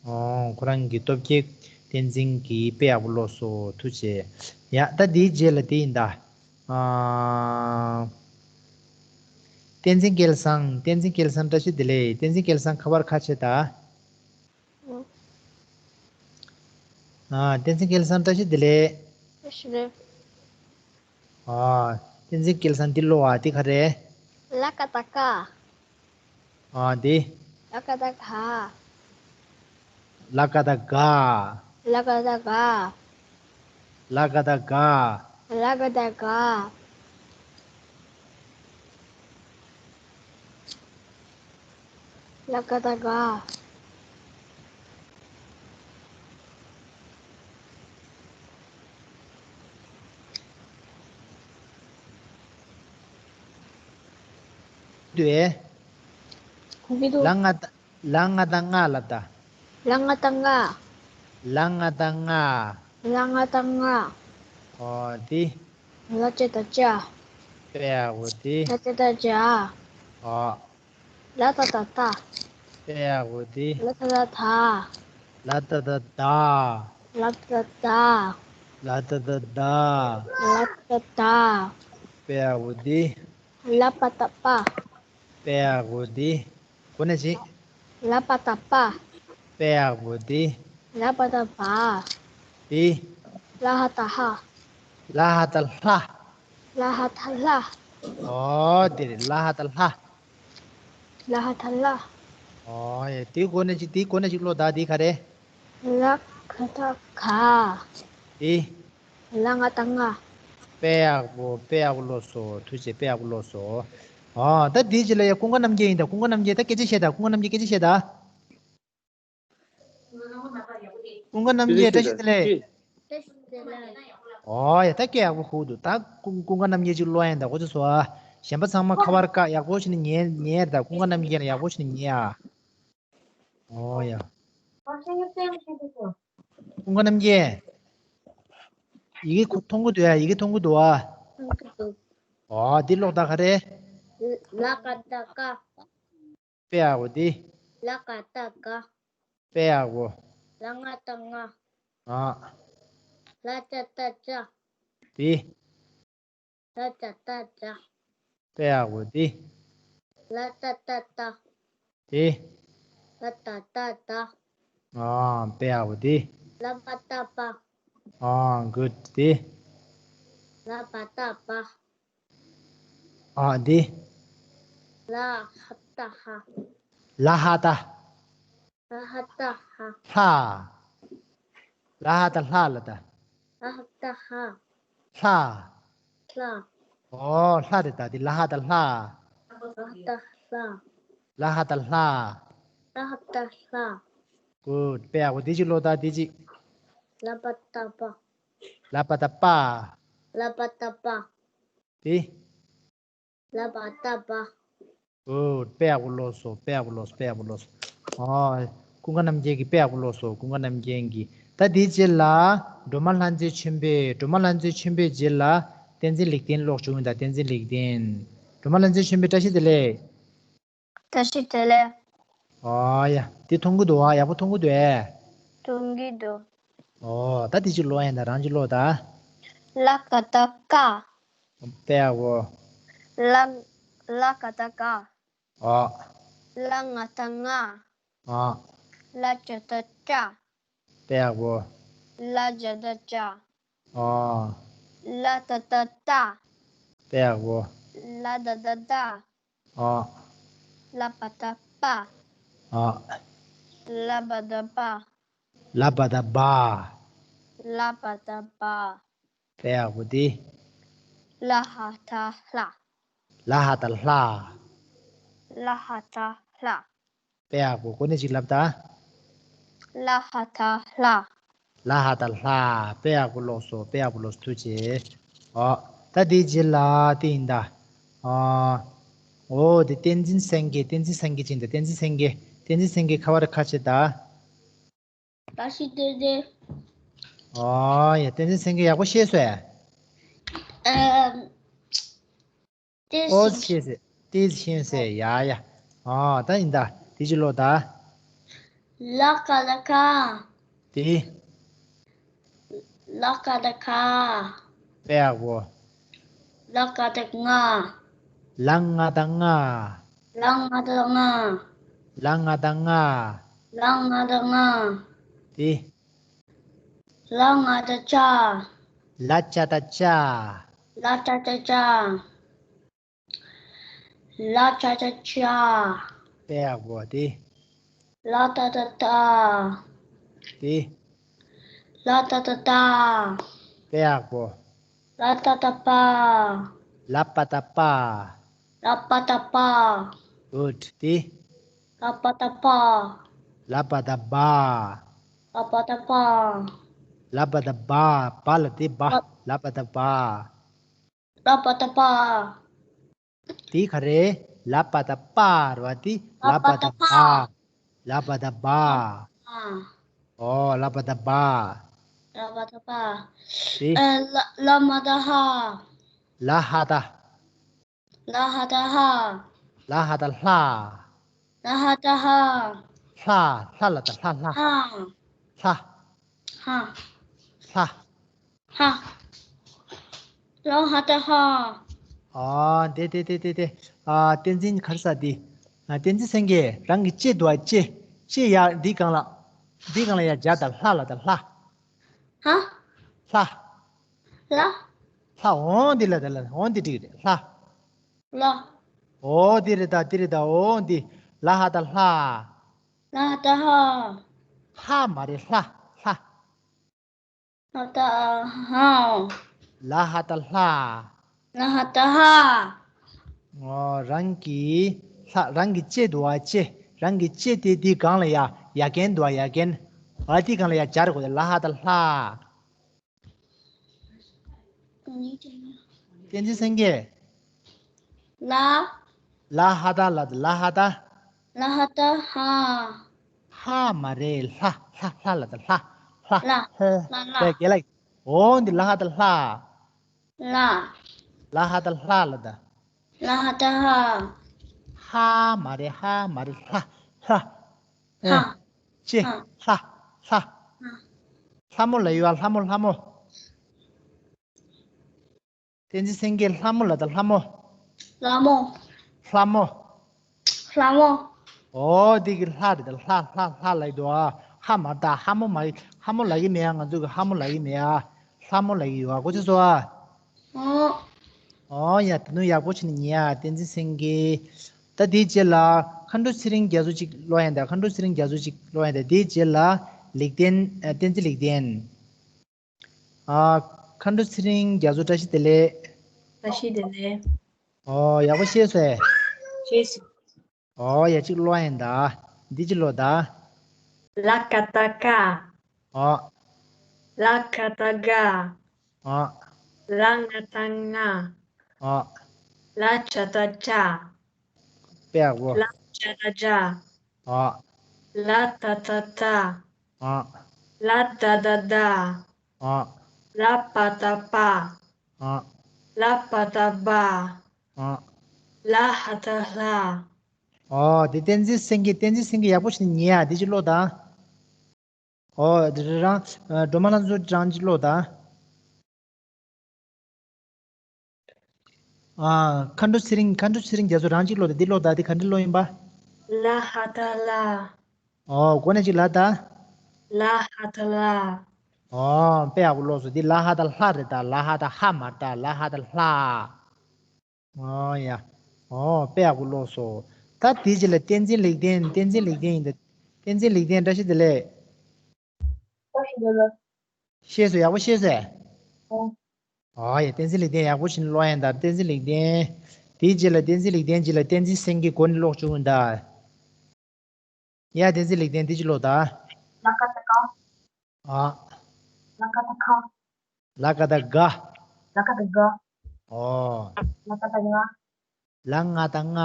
ཨོ། ཁོ་རང་གི་སྟོབས་རྒྱལ་བསྟན་འཛིན་གྱིས་དཔེ་ཡག་པོ་ཀློག་སོང་། ཐུགས་རྗེ་ཆེ། ཡ། ད་འདིའི་རྗེས་ལ་དེ་ཡིན་ད། ཨ། བསྟན་འཛིན་སྐལ་བཟང་། བསྟན་འཛིན་སྐལ་བཟང་བཀྲ་ཤིས་བདེ་ལེགས། བསྟན་འཛིན་སྐལ་བཟང་ཁ་པར་ཁ་ཕྱེ་ད། ཨ། བསྟན་འཛིན་སྐལ་བཟང་བཀྲ་ཤིས་བདེ་ལེགས། བཀྲ་ཤིས་བདེ་ལེགས། ཨ། བསྟན་འཛིན་སྐལ་བཟང་འདི་ཀློག་ཨ། འདི་ག་རེ། ལ་ག་བཏགས་ལྐ། ཨ། འདི། ལ་ག་བཏགས་ལྒ། ལ་ག་བཏགས་ལྒ། ལ་ག་བཏགས་ལྒ། ལ་ག་བཏགས་ལྒ། ལ་ག་བཏགས་ལྒ། ལ་ག་བཏགས་ལྒ། འདུག་གས། གོ་གི་འདུག། ལ་ང་ད། ལ་ང་བཏགས་ལྔ་ལབ་ད། ལ་ང་བཏགས་ལྔ། ལ་ང་བཏགས་ལྔ། ལ་ང་བཏགས་ལྔ། ཨོ་དེ། ལ་ཇ་བཏགས་ལྗ། དཔེ་ཡག་པོ་དེ། ལ་ཇ་བཏགས་ལྗ། ཨོ། ལ་ཏ་བཏགས་ལྟ། དཔེ་ཡག་པོ་དེ། ལ་ཏ་བཏགས་ལྟ། ལ་ཏ་བཏགས་ལྟ། ལ་ཏ་བཏགས་ལྟ། ལ་ཏ་བཏགས་ལྟ། ལ་ཏ་བཏགས་ལྟ། དཔེ་ཡག་པོ་དེ། ལ་པ་བཏགས་ལྤ། དཔེ་ཡག་པོ་དེ། གོ་ནས་ཅིག། ལ་པ་བཏགས་ལྤ། དཔེ་ཡག་པོ་དེ། ལ་པ་བཏགས་ལྤ། དེ། ལ་ཧ་བཏགས་ལྷ། ལ་ཧ་བཏགས་ལྷ། ལ་ཧ་བཏགས་ལྷ། ཨོ་དེ་རེད། ལ་ཧ་བཏགས་ལྷ། ལ་ཧ་བཏགས་ལྷ། ཨོ་ཡ། དེ་གོ་ནས་ཅིག། དེ་གོ་ནས་ཅིག་ཀློག་ད། དེ་ག་རེ། ལ་ག་བཏགས་ལྒ། དེ། ལ་ང་བཏགས་ལྔ། དཔེ་ཡག་པོ། དཔེ་ཡག་པོ་ཀློག་སོང་། ཐུགས་རྗེ་ཆེ། དཔེ་ཡག་པོ་ཀློག་སོང་། ཨ། ད་དེའི་རྗེས་ལ་ཡ་ཀུན་དགའ་རྣམ་རྒྱལ་ཡིན་ད། ཀུན་དགའ་རྣམ་རྒྱལ་ད་སྐད་ཆ་བཤད་ད། ཀུན་དགའ་རྣམ་རྒྱལ་སྐད་ཆ་བཤད་ད། ཀུན་དགའ་རྣམ་རྒྱལ་བཀྲ་ཤིས་བདེ་ལེགས། ཨོ་ཡ། ད་སྐད་ཡག་པོ་ཧུ་འདུག། ད་ཀུན་ཀུན་དགའ་རྣམ་རྒྱལ་ཅིག་ཀློག་ཡིན་ད། གོ་ཚོད་སོང་ཨ། གཞན་པ་ཚང་མ་ཁ་པར་བཀག། ཡག་པོ་བྱས་ནས་ཉན་ཉན་ད། ཀུན་དགའ་རྣམ་རྒྱལ་ལ་ཡག་པོ་བྱས་ནས་ཉན་ཨ། ཨོ་ཡ། ཀུན་དགའ་རྣམ་རྒྱལ། ཡི་གེ་ཁོ་མཐོང་གི་འདུག་ཡ། ཡི་གེ་མཐོང་གི་འདུག་ཨ། མཐོང་གི་འདུག། ཨོ་འདི་ཀློག་ད། ག་རེ། ལ་ག་བཏགས་ལྐ། དཔེ་ཡག་པོ་འདི། ལ་ག་བཏགས་ལྐ། དཔེ་ཡག་པོ། ལ་ང་བཏགས་ལྔ། ཨ། ལ་ཇ་བཏགས་ལྗ། འདི། ལ་ཇ་བཏགས་ལྗ། དཔེ་ཡག་པོ་འདི། ལ་ཏ་བཏགས་ལྟ། འདི། ལ་ཏ་བཏགས་ལྟ། ཨ། དཔེ་ཡག་པོ་འདི། ལ་པ་བཏགས་ལྤ། ཨ། good འདི། ལ་བ་བཏགས་ལྦ། ཨ། འདི། ལ་ཧ་བཏགས་ལྷ། ལ་ཧ་བཏགས། ལ་ཧ་བཏགས་ལྷ། ལྷ། ལ་ཧ་བཏགས་ལྷ་ལབ་ད། ལ་ཧ་བཏགས་ལྷ། ལྷ། ལྷ། ཨོ་ལྷ་རེད་ད། འདི་ལ་ཧ་བཏགས་ལྷ། ལ་ཧ་བཏགས་ལྷ། ལ་ཧ་བཏགས་ལྷ། ལ་ཧ་བཏགས་ལྷ། good དཔེ་ཡག་པོ། འདི་གཅིག་ཀློག་ད། འདི་གཅིག། ལ་པ་བཏགས་ལྤ། ལ་པ་བཏགས་ལྤ། ལ་པ་བཏགས་ལྦ། དེ། ལ་བ་བཏགས་ལྦ། ཨོ། དཔེ་ཡག་པོ་ཀློག་སོང་། དཔེ་ཡག་པོ་ཀློག་སོང་། དཔེ་ཡག་པོ་ཀློག་སོང་། ཨོ། ཀུན་དགའ་རྣམ་རྒྱལ་གྱིས་དཔེ་ཡག་པོ་ཀློག་སོང་། ཀུན་དགའ་རྣམ་རྒྱལ་གྱིས། ད་དེའི་རྗེས་ལ། སྒྲོལ་མ་ལྷ་མཛེས་ཆོས་འཕེལ། སྒྲོལ་མ་ལྷ་མཛེས་ཆོས་འཕེལ་རྗེས་ལ། བསྟན་འཛིན་ལེགས་ལྡན་ཀློག་བྱུང་ཡིན་ད། བསྟན་འཛིན་ལེགས་ལྡན། སྒྲོལ་མ་ལྷ་མཛེས་ཆོས་འཕེལ་བཀྲ་ཤིས་བདེ་ལེགས། བཀྲ་ཤིས་བདེ་ལེགས། ཨོ་ཡ། དེ་མཐོང་གི་འདུག་ཨ། ཡག་པོ་མཐོང་གི་འདུག་ཨེ། མཐོང་གི་འདུག། ཨོ། ད་དེ་ཅིག་ཀློག་ཡིན་ད། རང་ཅིག་ཀློག་ད། ལ་ག་བཏགས་ལྐ། དཔེ་ཡག་པོ། ལ། ལ་ག་བཏགས་ལྐ། ཨོ། ལ་ང་བཏགས་ལྔ། ཨོ། ལ་ཇ་བཏགས་ལྕགས། དཔེ་ཡག་པོ། ལ་ཇ་བཏགས་ལྗ། ཨོ། ལ་ཏ་བཏགས་ལྟ། དཔེ་ཡག་པོ། ལ་ད་བཏགས་ལྡ། ཨོ། ལ་པ་བཏགས་ལྤ། ཨ། ལ་བ་ད་བ། ལ་བ་ད་བ། ལ་བ་ད་བ། དཔེ་ཡག་པོ་དེ། ལ་ཧ་ད་ལྷ། ལ་ཧ་ད་ལྷ། ལ་ཧ་ད་ལྷ། དཔེ་ཡག་པོ་གོ་ནས་ཅིག་ལབ་ད། ལ་ཧ་ད་ལྷ། ལ་ཧ་ད་ལྷ། དཔེ་ཡག་པོ་ཀློག་སོ། དཔེ་ཡག་པོ་ཀློག་སོ། ཐུགས་རྗེ་ཆེ། ཨོ། ད་དེའི་རྗེས་ལ་དེ་ཡིན་ད། ཨོ། ཨོ་དེ་བསྟན་འཛིན་སེང་གེ། བསྟན་འཛིན་སེང་གེ་ཅིག་ཡིན་ད། བསྟན་འཛིན་སེང་གེ། བསྟན་འཛིན་སེང་གེ་ཁ་བ་ར་ཁ་ཆེ་ད། བཀྲ་ཤིས་བདེ་ལེགས། ཨོ་ཡ། བསྟན་འཛིན་སེང་གེ་ཡག་པོ་ཤེས་སོང་ཨེ། ཨམ། ཏེ་ཨོ་ཤེས། ཤེས་སོང་། ཏེ་ཤེས་སོང་ཨེ། ཡ་ཡ། ཨོ་ད་ཡིན་ད། དེ་ཅི་ལོ་ད། ལ་ཀ་ལ་ཀ། དེ། ལ་ཀ་ལ་ཀ། དཔེ་ཡག་པོ། ལ་ཀ་ལ་ཀ། ལ་ང་ད་ང་། ལ་ང་ད་ང་། ལ་ང་ད་ང་། ལ་ང་ད་ང་། དེ། ལ་ང་ད་ལྕགས། ལ་ཅ་ད་ལྕགས། ལ་ཅ་ད་ལྕགས། ལ་ཅ་ད་ལྕགས། དཔེ་ཡག་པོ་དེ། ལ་ཏ་ད་ལྟ། དེ། ལ་ཏ་ད་ལྟ། དཔེ་ཡག་པོ། ལ་ཏ་ད་པ། ལ་པ་ད་པ། ལ་པ་ད་པ། Good དེ། ལ་པ་ད་པ། ལ་པ་ད་པ། ལ་པ་ད་པ། ལ་པ་ད་པ། པ་ལ་དེ་པ། ལ། ལ་པ་ད་པ། ལ་པ་ད་པ། དེ་ག་རེ། ལ་པ་ད་པ་རེད་བ། དེ་ལ་པ་ད་པ། ལ་པ་ད་པ། ཨ། ཨོ་ལ་པ་ད་པ། ལ་པ་ད་པ། དེ། ཨ། ལ་ལ་མ་ད་ལྷ། ལ་ཧ་ད། ལ་ཧ་ད་ལྷ། ལ་ཧ་ད་ལྷ། ལ་ཧ་ད་ལྷ། ལྷ། ལྷ་ལ་ད་ལྷ་ལྷ། ལྷ། ལྷ། ལྷ། ལྷ། ལྷ། ལ་ཧ་ད་ལྷ། ཨ། དེ་དེ་དེ་དེ་དེ། ཨ། བསྟན་འཛིན་ག་རེ་ཟེར་དེ། ཨ། བསྟན་འཛིན་སེང་གེ་རང་གི་ལྕེ་འདུག་ཨ། ལྕེ། ལྕེ་ཡར་འདི་སྒང་ལ། འདི་སྒང་ལ་ཡར་སྦྱར་ད། ལྷ་ལ་ད་ལྷ། ཧ། ལྷ། ལྷ། ལྷ། འོང་འདི་ལ་ད་ལ། འོང་འདི་འགྲིག་རེད། ལྷ། ལྷ། འོ་འདི་རེད་ད། འདི་རེད་ད། འོ་འདི། ལ་ཧ་ད་ལྷ། ལ་ཧ་ད་ལྷ། ཧ་མ་རེད། ལྷ། ལྷ། ལ་ཧ་ད་ལྷ། ལ་ཧ་ད་ལྷ། ལ་ཧ་ད་ལྷ། ཨོ། རང་གི་ལྷ། རང་གི་ལྕེ་འདུག་ཨ། ལྕེ། རང་གི་ལྕེ་དེ་འདི་སྒང་ལ་ཡ། ཡ་རྒན་འདུག་ཨ། ཡ་རྒན། ཨ། འདི་སྒང་ལ་ཡ་སྦྱར་དགོས། ལ་ཧ་ད་ལྷ། བསྟན་འཛིན་སེང་གེ། ལ། ལ་ཧ་ད་ལ། ལ་ཧ་ད། ལ་ཧ་ད་ཧ། ཧ་མ་རེད། ལྷ། ལྷ། ལྷ་ལ་ད། ལྷ། ལྷ། ལྷ། ལྷ། ལྷ། རྒན་ལགས། འོ་འདི་ལ་ཧ་ད་ལྷ། ལ། ལ་ཧ་ད་ལྷ་ལ་ད། ལ་ཧ་ད་ལྷ། ཧ་མ་རེད། ཧ་མ་རེད། ལྷ། ལྷ། ལྷ། ཨེ། ལྕེ། ལྷ། ལྷ། ལྷ། ལྷ་མོ་ལ་ཡོད་ཨ། ལྷ་མོ། ལྷ་མོ། བསྟན་འཛིན་སེང་གེ། ལྷ་མོ་ལ་ད། ལྷ་མོ། ལྷ་མོ། ལྷ་མོ། ལྷ་མོ། འོ་འདི་གི་ལྷ་རེད་ད། ལྷ། ལྷ། ལྷ་ལ་ཡི་འདུག་ཨ། ཧ་མ་ད། ཧ་མོ་མ་ཡི། ཧ་མོ་ལ་གི་མེད་ཨ། ང་ཚོ་གི་ཧ་མོ་ལ་གི་མེད་ཨ། ལྷ་མོ་ལ་གི་ཡོད་ཨ། གོ་ཚོད་སོང་ཨ། ཨོ། ཨོ་ཡ། ད་ནུ་ཡག་པོ་བྱས་ནས་ཉན་ཨ། བསྟན་འཛིན་སེང་གེ། ད་དེའི་རྗེས་ལ་མཁའ་འགྲོ་ཚེ་རིང་རྒྱ་མཚོ་གཅིག་ཀློག་ཡ་ཡིན་ད། མཁའ་འགྲོ་ཚེ་རིང་རྒྱ་མཚོ་གཅིག་ཀློག་ཡ་ཡིན་ད། དེའི་རྗེས་ལ་ལེགས་ལྡན། ཨ། བསྟན་འཛིན་ལེགས་ལྡན། ཨ། མཁའ་འགྲོ་ཚེ་རིང་རྒྱ་མཚོ། བཀྲ་ཤིས་བདེ་ལེགས། བཀྲ་ཤིས་བདེ་ལེགས། ཨོ། ཡག་པོ་ཤེས་སོང་ཨེ། ཤེས་སོང་། ཨོ་ཡ། གཅིག་ཀློག་ཡིན་ད། འདི་གཅིག་ཀློག་ད། ལ་ཀ་ད་ཀ། ཨོ། ལ་ཀ་ད་ཀ། ཨོ། ལ་ང་ད་ང་། ཨོ། ལ་ཅ་ད་ལྕགས། དཔེ་ཡག་པོ། ལ་ཅ་ད་ལྕགས། ཨོ། ལ་ཏ་ད་ལྟ། ཨོ། ལ་ད་ད་ལྡ། ཨོ། ལ་པ་ད་ལྤགས། ཨོ། ལ་པ་ད་ལྦགས། ཨོ། ལ་ཧ་ད་ལྷགས། ཨོ། དེ་བསྟན་འཛིན་སེང་གེ། བསྟན་འཛིན་སེང་གེ་ཡག་པོ་ཞིག་ཉན་ཡ། དེ་ཅིག་ཀློག་དང་། ཨོ། དེ་རང་སྒྲོལ་མ་ལྷ་མཚོ་རང་ཅིག་ཀློག་དང་། ཨ། མཁའ་འགྲོ་ཚེ་རིང་། མཁའ་འགྲོ་ཚེ་རིང་རྒྱ་མཚོ་རང་ཅིག་ཀློག་དང་། འདི་ཀློག་དང་། འདི་ག་འདྲ་ཀློག་ཡིན་པ། ལ་ཧ་ད་ལྷགས། ཨོ། གོ་ནས་ཅིག་ལབ་དང་། ལ་ཧ་ད་ལྷགས། ཨོ། དཔེ་ཡག་པོ་ཀློག་སོང་། འདི་ལ་ཧ་ད་ལྷགས་རེད་ད། ལ་ཧ་ད་ཧ་མ་རེད་ད། ལ་ཧ་ད་ལྷགས། ཨོ་ཡ། ཨོ། དཔེ་ཡག་པོ་ཀློག་སོང་། ད་དེའི་རྗེས་ལ་བསྟན་འཛིན་ལེགས་ལྡན། བསྟན་འཛིན་ལེགས་ལྡན་ཡིན་ད། བསྟན་འཛིན་ལེགས་ལྡན། བཀྲ་ཤིས་བདེ་ལེགས། བཀྲ་ཤིས་བདེ་ལེགས། ཤེས་སོང་། ཡག་པོ་ཤེས་སོང་། ཨོ། ཨོ་ཡ། བསྟན་འཛིན་ལེགས་ལྡན་ཡག་པོ་བྱས་ནས་ཀློག་ཡ་ཡིན་ད། བསྟན་འཛིན་ལེགས་ལྡན། དེའི་རྗེས་ལ་བསྟན་འཛིན་ལེགས་ལྡན་རྗེས་ལ་བསྟན་འཛིན་སེང་གེ་མགོ་ནས་ཀློག་བཅུག་ཡིན་ད། ཡ། བསྟན་འཛིན་ལེགས་ལྡན། དེ་ཅིག་ཀློག་ད། ལ་ཀ་བཏགས་ལྐ། ཨ། ལ་ཀ་བཏགས་ལྐ། ལ་ཀ་བཏགས་ལྐ། ལ་ཀ་བཏགས་ལྐ། ཨོ། ལ་ཀ་བཏགས་ལྔ། ལ་ང་བཏགས་ལྔ།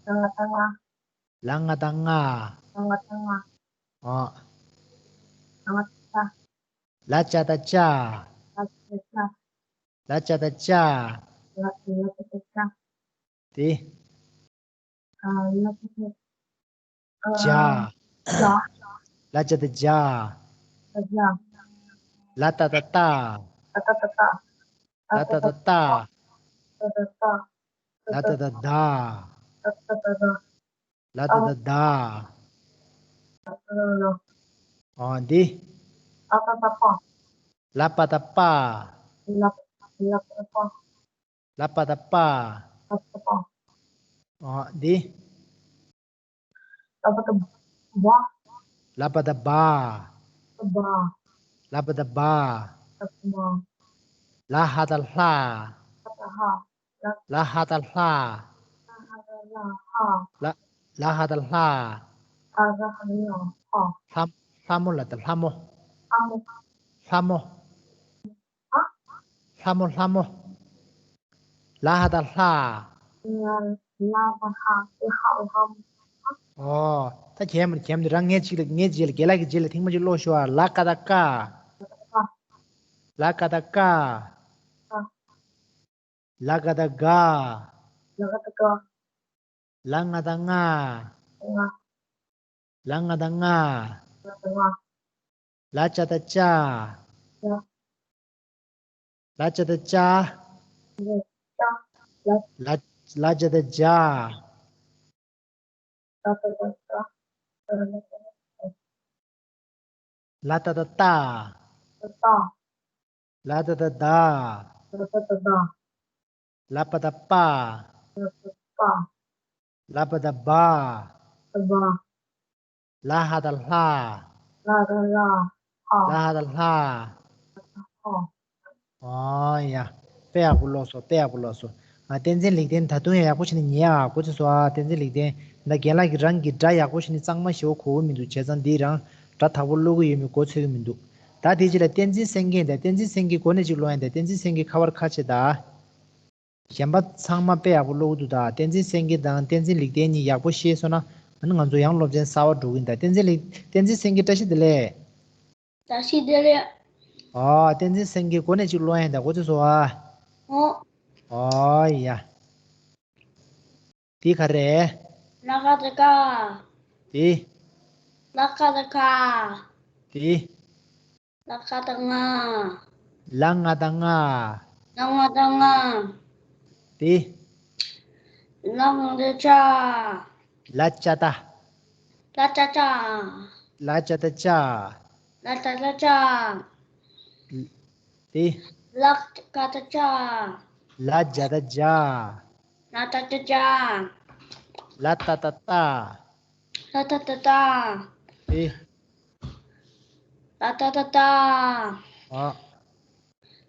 ལ་ང་བཏགས་ལྔ། ལ་ང་བཏགས་ལྔ། ལ་ང་བཏགས་ལྔ། ཨོ། ལ་ང་བཏགས་ལྔ། ལ་ཅ་བཏགས་ལྕགས། ལ་ཅ་བཏགས་ལྕགས། ལ་ཅ་བཏགས་ལྕགས། ལ་ལ་ཅ་བཏགས་ལྕགས། དེ། ཨ། ལ་ཅ་བཏགས་ལྕགས། ལ་ཅ་བཏགས་ལྕགས། ལ་ཏ་བཏགས་ལྟ། ལ་ཏ་བཏགས་ལྟ། ལ་ཏ་བཏགས་ལྟ། ལ་ཏ་བཏགས་ལྟ། ལ་ཏ་བཏགས་ལྟ། ལ་ཏ་བཏགས་ལྟ། ལ་ཏ་བཏགས་ལྟ། ལ་ཏ་བཏགས་ལྟ། ལ་ཏ་བཏགས་ལྟ། ཨ། འདི། ལ་པ་བཏགས་ལྤགས། ལ་པ་བཏགས་ལྤགས། ལ་ལ་པ་བཏགས་ལྤགས། ལ་པ་བཏགས་ལྤགས། ལ་པ་བཏགས་ལྤགས། ཨ། འདི། ལ་པ་བཏགས་ལྦ། ལ་པ་བཏགས་ལྦ། ལྦ། ལ་པ་བཏགས་ལྦ། ལ་པ་བཏགས་ལྦ། ལ་ཧ་བཏགས་ལྷ། ལ་ཧ་བཏགས་ལྷ། ལ་ལ་ཧ་བཏགས་ལྷ། ལ་ཧ་བཏགས་ལྷ། ལ་ལ་ཧ་བཏགས་ལྷ། ལ་ལ་ཧ་བཏགས་ལྷ། ལྷ། ལྷ་མོ་ལ་ད། ལྷ་མོ། ལྷ་མོ། ལྷ་མོ། ཨ། ལྷ་མོ། ལྷ་མོ། ལ་ཧ་བཏགས་ལྷ། ལ་ལ་ཧ་ལྷ་ལྷ་མོ། ཨོ། ད་གད་མོ་གད་མོ་དེ་རང་ངའི་རྗེས་ལ། ངའི་རྗེས་ལ། རྒན་ལགས་ཀྱི་རྗེས་ལ་ཐེངས་མ་གཅིག་ཀློག་ཤོག་ཨ། ལ་ཀ་བཏགས་ལྐ། ལ་ཀ་བཏགས་ལྐ། ལ་ཀ་བཏགས་ལྐ། ལ་ཀ་བཏགས་ལྐ། ལ་ང་བཏགས་ལྔ། ལ་ང་བཏགས་ལྔ། ལ་ང་བཏགས་ལྔ། ལ་ཅ་བཏགས་ལྕགས། ལ་ལ་ཅ་བཏགས་ལྕགས། ལ་ལ་ལ་ལ་ཅ་བཏགས་ལྕགས། ལ་ལ་ལ་ལ་ལ་ལ་ལ་ལ། ལ་ཏ་བཏགས་ལྟ། ལ་ཏ། ལ་ཏ་བཏགས་ལྟ། ལ་ཏ་བཏགས་ལྟ། ལ་པ་བཏགས་ལྤགས། ལ་པ་བཏགས་ལྤགས། ལ་པ་བཏགས་ལྦ། ལྦ། ལ་ཧ་བཏགས་ལྷ། ལ་ཧ་བཏགས་ལྷ། ལ་ཧ་བཏགས་ལྷ། ལྷ། ཨོ་ཡ། དཔེ་ཡག་པོ་ཀློག་སོང་། དཔེ་ཡག་པོ་ཀློག་སོང་། ཨ། བསྟན་འཛིན་ལེགས་ལྡན་ད་དུང་ཡང་ཡག་པོ་བྱས་ནས་ཉན་ཨ། གོ་ཚོད་སོང་ཨ། བསྟན་འཛིན་ལེགས་ལྡན། ད་རྒན་ལགས་ཀྱིས་རང་གི་སྒྲ་ཡག་པོ་བྱས་ནས། གཙང་མ་ཞེ་པོ་གོ་གི་མི་འདུག་བྱས་ཙང་འདི་རང་སྒྲ་དག་པོ་ཀློག་གི་ཡོད་མེད་གོ་ཚོད་ཀྱི་མི་འདུག་ད་དེའི་རྗེས་ལ་བསྟན་འཛིན་སེང་གེ་དང་། བསྟན་འཛིན་སེང་གེ་མགོ་ནས་ཅིག་ཀློག་ཡ་ཡིན་ད། བསྟན་འཛིན་སེང་གེ་ཁ་པར་ཁ་ཕྱེ་ད། གཞན་པ་ཚང་མ་དཔེ་ཡག་པོ་ཀློག་གི་འདུག་ད་བསྟན་འཛིན་སེང་གེ་དང་བསྟན་འཛིན་ལེགས་ལྡན་གཉིས་ཡག་པོ་ཤེས་སོང་ན། ཨ་ནི་ང་ཚོ་ཡང་སློབ་ཚན་གསར་པ་འགྲོ་གི་ཡིན་ད། བསྟན་འཛིན་ལེགས། བསྟན་འཛིན་སེང་གེ་བཀྲ་ཤིས་བདེ་ལེགས། བཀྲ་ཤིས་བདེ་ལེགས། ཨ། བསྟན་འཛིན་སེང་གེ་མགོ་ནས་ཅིག་ཀློག་ཡ་ཡིན་ད། གོ་ཚོད་སོང་ཨ། ཨོ། ཨོ་ཡ། འདི་ག་རེ་རེད། ལ་ཀ་བཏགས་ལྐ། འདི། ལ་ཀ་བཏགས་ལྐ། འདི། ལ་ཀ་བཏགས་ལྔ། ལ་ང་བཏགས་ལྔ། ལ་ང་བཏགས་ལྔ། འདི། ལ་ང་བཏགས་ལྕགས། ལ་ཅ་བཏགས། ལ་ཅ་ལྕགས། ལ་ཅ་བཏགས་ལྕགས། ལ་ཅ་བཏགས་ལྕགས། འདི། ལ་ཀ་བཏགས་ལྕགས། ལ་ཇ་བཏགས་ལྗགས། ལ་ཇ་བཏགས་ལྗགས། ལ་ཏ་བཏགས་ལྟ། ལ་ཏ་བཏགས་ལྟ། འདི། ལ་ཏ་བཏགས་ལྟ། ཨ།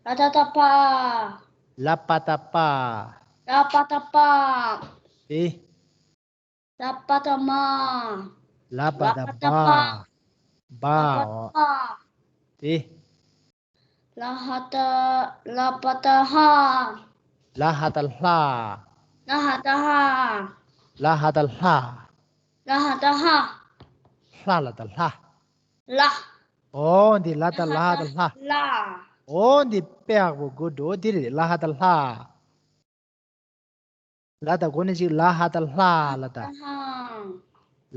ལ་ཏ་བཏགས་ལྟ་ཕག། ལ་པ་བཏགས་ལྤགས། ལ་པ་བཏགས་ལྤགས། འདི། ལ་པ་བཏགས་ལྤགས། ལ་པ་བཏགས་ལྤགས། ལ་པ་བཏགས་ལྤགས། ལ་པ་བཏགས་ལྤགས། འདི། ལ་ཧ་བཏགས། ལ་པ་བཏགས་ལྷ། ལ་ཧ་བཏགས་ལྷ། ལ་ཧ་བཏགས་ལྷ། ལ་ཧ་བཏགས་ལྷ། ལ་ཧ་བཏགས་ལྷ། ལྷ་ལ་ད་ལྷ། ལྷ། ཨོ་འདི། ལ་ད་ལ་ཧ་བཏགས་ལྷ། ལྷ། ཨོ་འདི་དཔེ་ཡག་པོ། གུཌ། ཨོ་འདི་རེད། ལ་ཧ་བཏགས་ལྷ། ལ་ད་མགོ་ནས་ཅིག་ལ་ཧ་བཏགས་ལྷ། ལ་ད།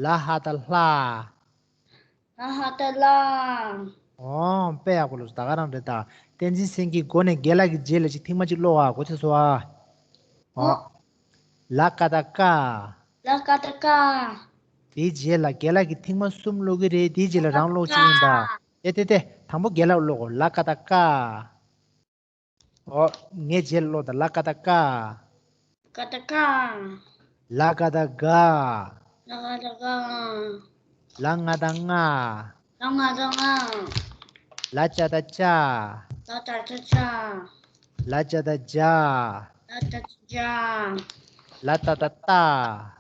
ལ་ཧ་བཏགས་ལྷ། ལ་ཧ་བཏགས་ལྷ། ཨོ་དཔེ་ཡག་པོ་ལོ། ད་ག་རང་རེད་ད། བསྟན་འཛིན་སེང་གེ་མགོ་ནས། རྒན་ལགས་ཀྱི་རྗེས་ལ་ཅིག་ཐེངས་མ་ཅིག་ཀློག་ཨ། གོ་ཚོད་སོང་ཨ། ཨོ། ལ་ཀ་བཏགས་ལྐ། ལ་ཀ་བཏགས་ལྐ། དེའི་རྗེས་ལ་རྒན་ལགས་ཀྱིས་ཐེངས་མ་གསུམ་ཀློག་གི་རེད། དེའི་རྗེས་ལ་རང་ཀློག་ཅིག་ཡིན་ད། ལ་ཀ་བཏགས་ལྐ། དེ་དེ་དེ་དང་པོ་རྒན་ལགས་ཀློག་གོ། ལ་ཀ་བཏགས་ལྐ། ཨོ། ངའི་རྗེས་ལ་ཀློག་དང་། ལ་ཀ་བཏགས་ལྐ། ཀ་བཏགས་ལྐ། ལ་ག་བཏགས་ལྒ། ལ་ག་བཏགས་ལྒ། ལ་ང་བཏགས་ལྔ། ལ་ང་བཏགས་ལྔ། ལ་ཇ་བཏགས་ལྗ། ལ་ཇ་བཏགས་ལྗ། ལ་ཇ་བཏགས་ལྗ། ལ་ཇ་བཏགས་ལྗ། ལ་ཏ་བཏགས་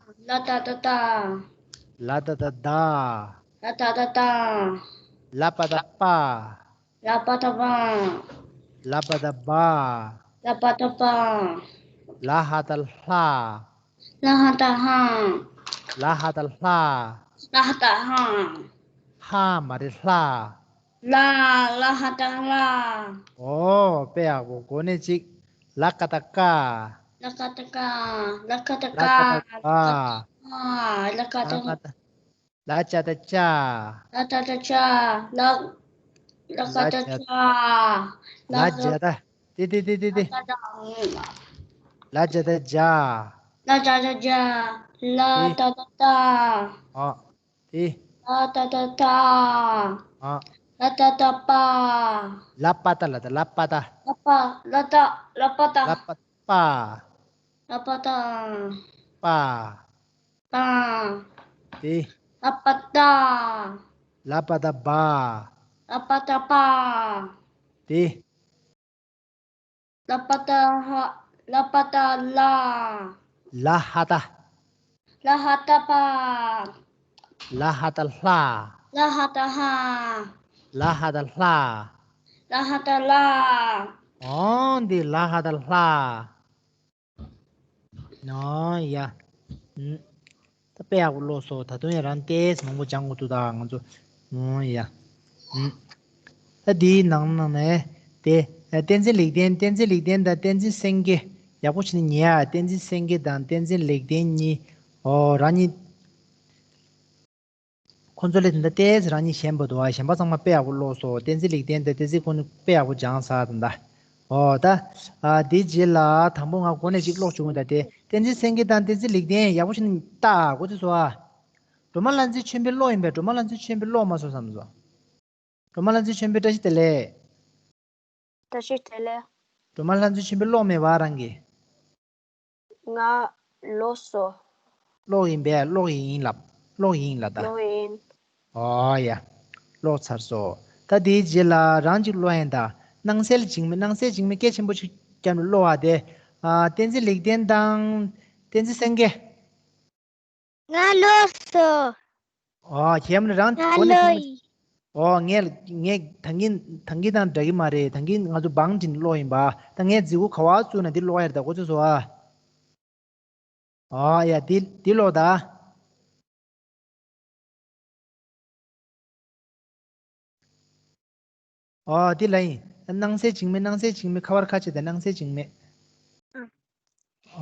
ལྟ། ལ་ཏ་བཏགས་ལྟ། ལ་ཏ་བཏགས་ལྟ། ལ་ཏ་བཏགས་ལྟ། ལ་པ་བཏགས་ལྤ། ལ་པ་བཏགས་ལྤ། ལ་པ་བཏགས་ལྦ། ལ་པ་བཏགས་ལྦ། ལ་ཧ་བཏགས་ལྷ། ལ་ཧ་བཏགས་ལྷ། ལ་ཧ་བཏགས་ལྷ། ལ་ཧ་བཏགས་ལྷ། ཧ་མ་རེད་ལྷ། ལ། ལ་ཧ་བཏགས་ལྷ། ཨོ་དཔེ་ཡག་པོ། གོ་ནས་ཅིག་ལ་ཀ་བཏགས་ཀ། ལ་ཀ་བཏགས་ཀ། ལ་ཀ་བཏགས་ལ་ཀ་ཀ། བཏགས་ཀ། ལ་ཀ་བཏགས་ལ་ཀ་བཏགས། ལ་ཇ་བཏགས་ལྗ། ལ་ཇ་བཏགས་ལྗ། ལ། ལ་ཀ་བཏགས་ལྗ། ལ་ཇ་བཏགས། ཏི་ཏི་ཏི་ཏི་ཏི། ལ་ཇ་བཏགས་ལྗ། ལ་ཇ་བཏགས་ལྗ། ལ་ཏི། ཏ་བཏགས་ལྟ། ཨ། ཏི། ལ་ཏ་བཏགས་ལྟ། ཨ། ལ་ཏ་བཏགས་ལྟ། ལ་པ་བཏགས་ལ་བཏགས། ལ་པ་བཏགས། ལ་པ། ལ་ཏ། ལ་པ་བཏགས། ལ་པ། པ། ལ་པ་བཏགས། པ། པ། ཏི། ལ་པ་བཏགས། ལ་པ་བཏགས་ལྦ། ལ་པ་བཏགས་ལྦ། ཏི། ལ་པ་བཏགས་ལྷ། ལ་པ་བཏགས་ལྷ། ལ་ཧ་བཏགས། ལ་ཧ་བཏགས་ལྷ། ལ་ཧ་བཏགས་ལྷ། ལ་ཧ་བཏགས་ལྷ། ལ་ཧ་བཏགས་ལྷ། ཨོ་འདི་ལ་ཧ་བཏགས་ལྷ། ཨོ་ཡ། ཨུམ། ད་དཔེ་ཡག་པོ་ཀློག་སོང་། ད་དུང་ཡང་རང་ཏོག་ཙམ་མང་པོ་སྦྱང་དགོས་འདུག་ད་ང་ཚོ། ཨོ་ཡ། ཨུམ། ད་འདིའི་ནང་ནང་ནས་དེ། ཨ། བསྟན་འཛིན་ལེགས་ལྡན། བསྟན་འཛིན་ལེགས་ལྡན་དང་བསྟན་འཛིན་སེང་གེ། ཡག་པོ་བྱས་ནས་ཉན་ཨ། བསྟན་འཛིན་སེང་གེ་དང་བསྟན་འཛིན་ལེགས་ལྡན་གཉིས། ཨོ་རང་ཉིད། ཁོ་ཚོ་ལས་དེ་འདྲ་ཏོག་ཙམ་རང་ཉིད་ཞན་པ་འདུག་ཨ། གཞན་པ་ཚང་མ་དཔེ་ཡག་པོ་ཀློག་སོང་། བསྟན་འཛིན་ལེགས་ལྡན་དང་བསྟན་འཛིན་ཁོ་གཉིས་དཔེ་ཡག་པོ་སྦྱངས་ཚར་ད་ལྟ། ཨོ་ད། ཨ། དེའི་རྗེས་ལ་དང་པོ་ང་གོ་ནས་ཅིག་ཀློག་བཅུག་གི། ད་དེ་བསྟན་འཛིན་སེང་གེ་དང་བསྟན་འཛིན་ལེགས་ལྡན་ཡག་པོ་བྱས་ནས་ལྟ། གོ་ཚོད་སོང་ཨ། སྒྲོལ་མ་ལྷ་མཛེས་ཆོས་འཕེལ་ཀློག་ཡིན་པས། སྒྲོལ་མ་ལྷ་མཛེས་ཆོས་འཕེལ་ཀློག་མ་སོང་བསམ་སོང་། སྒྲོལ་མ་ལྷ་མཛེས་ཆོས་འཕེལ་བཀྲ་ཤིས་བདེ་ལེགས། བཀྲ་ཤིས་བདེ་ལེགས། སྒྲོལ་མ་ལྷ་མཛེས་ཆོས་འཕེལ་ཀློག་མེད་པ་རང་གིས། ང་ཀློག་སོང་། ཀློག་ཡིན་པས། ཀློག་ཡིན་ལབ། ཀློག་ཡིན་ལབ་ད། ཀློག་ཡིན། ཨོ་ཡ། ཀློག་ཚར་སོང་། ད་དེའི་རྗེས་ལ་རང་གཅིག་ཀློག་ཡིན་ད། སྣང་གསལ་འཇིགས་མེད། སྣང་གསལ་འཇིགས་མེད་སྐད་ཆེན་པོ་ཞིག་བརྒྱབ་ནས་ཀློག་པ་དེ། ཨ། བསྟན་འཛིན་ལེགས་ལྡན་དང་བསྟན་འཛིན་སེང་གེ། ང་ཀློག་སོང་། ཨོ་ཁྱེད་མོ་རང་ང་གོ་ནས་ཀློག་ཡིན། ཨོ་ངས་ངས་ད་གིན་ད་གིན་དང་འདྲ་གི་མ་རེད། ད་གིན་ང་ཚོ་བང་བསྒྲིགས་ནས་ཀློག་ཡིན་པ། ད་ངས་མཛུབ་གུ་ག་པར་བཙུགས་ན་འདི་ཀློག་ཡ་རེད་ད། གོ་ཚོད་སོང་ཨ། ཨོ་ཡ། འདི་འདི་ཀློག་ད། ཨོ་འདི་ལ་ཡིན། སྣང་གསལ་འཇིགས་མེད། སྣང་གསལ་འཇིགས་མེད། ཁ་པར་ཁ་ཕྱེ་དང་། སྣང་གསལ་འཇིགས་མེད། ཨ།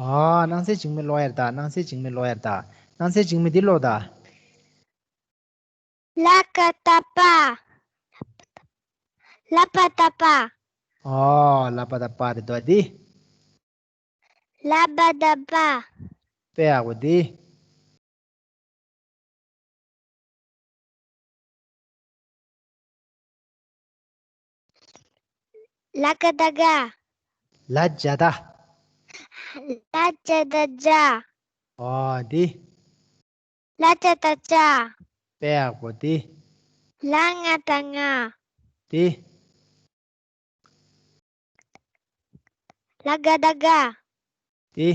ཨོ་སྣང་གསལ་འཇིགས་མེད་ཀློག་ཡ་རེད་ད། སྣང་གསལ་འཇིགས་མེད་ཀློག་ཡ་རེད་ད། སྣང་གསལ་འཇིགས་མེད་འདི་ཀློག་ད། ལ་ཀ་བཏགས་ལྤ། ལ་པ་བཏགས་ལྤ། ཨོ་ལ་པ་བཏགས་ལྤ་རེད་དོ་འདི། ལ་པ་བཏགས་ལྤ། དཔེ་ཡག་པོ་འདི། ལ་ཀ་བཏགས་ལྒ། ལ་ཇ་བཏགས། ལ་ཇ་བཏགས་ལྗ། ཨོ་འདི། ལ་ཇ་བཏགས་ལྗ། དཔེ་ཡག་པོ་འདི། ལ་ང་བཏགས་ལྔ། འདི། ལ་ག་བཏགས་ལྒ། འདི།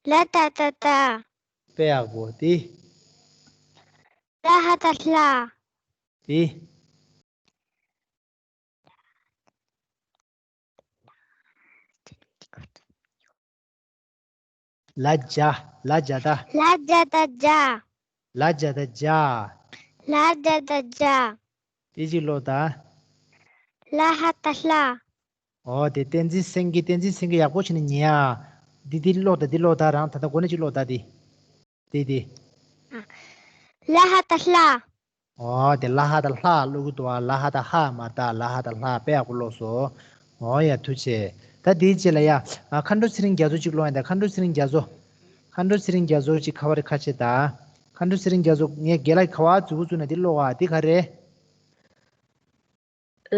ལ་ཏ་བཏགས་ལྟ། དཔེ་ཡག་པོ་འདི། ལ་ཧ་བཏགས་ལྷ། འདི། ལ་ཇ། ལ་ཇ་བཏགས། ལ་ཇ་བཏགས་ལྗ། ལ་ཇ་བཏགས་ལྗ། ལ་ཇ་བཏགས་ལྗ། དེ་གཅིག་ཀློག་ད། ལ་ཧ་བཏགས་ལྷ། ཨོ་དེ་བསྟན་འཛིན་སེང་གེ། བསྟན་འཛིན་སེང་གེ་ཡག་པོ་བྱས་ནས་ཉན་ཨ། འདི་འདི་ཀློག་ད། འདི་ཀློག་ད། རང་ད་ལྟ་གོ་ནས་གཅིག་ཀློག་ད་འདི། འདི་འདི། ལ་ཧ་བཏགས་ལྷ། ཨོ་དེ་ལ་ཧ་བཏགས་ལྷ་ཀློག་གི་འདུག་ཨ། ལ་ཧ་བཏགས་ཧ་མ་བཏགས། ལ་ཧ་བཏགས་ལྷ། དཔེ་ཡག་པོ་ཀློག་སོང་། ཨོ་ཡ་ཐུགས་རྗེ་ཆེ། ད་དེའི་རྗེས་ལ་ཡ། ཨ། མཁའ་འགྲོ་ཚེ་རིང་རྒྱ་མཚོ་གཅིག་ཀློག་ཡ། ད་མཁའ་འགྲོ་ཚེ་རིང་རྒྱ་མཚོ། མཁའ་འགྲོ་ཚེ་རིང་རྒྱ་མཚོ་གཅིག་ཁ་པར་ཁ་ཕྱེ་ད། མཁའ་འགྲོ་ཚེ་རིང་རྒྱ་མཚོ། ངས་རྒན་ལགས་ག་པར་མཛུབ་གུ་བཙུགས་ན་འདི་ཀློག་ཨ། འདི་ག་རེད།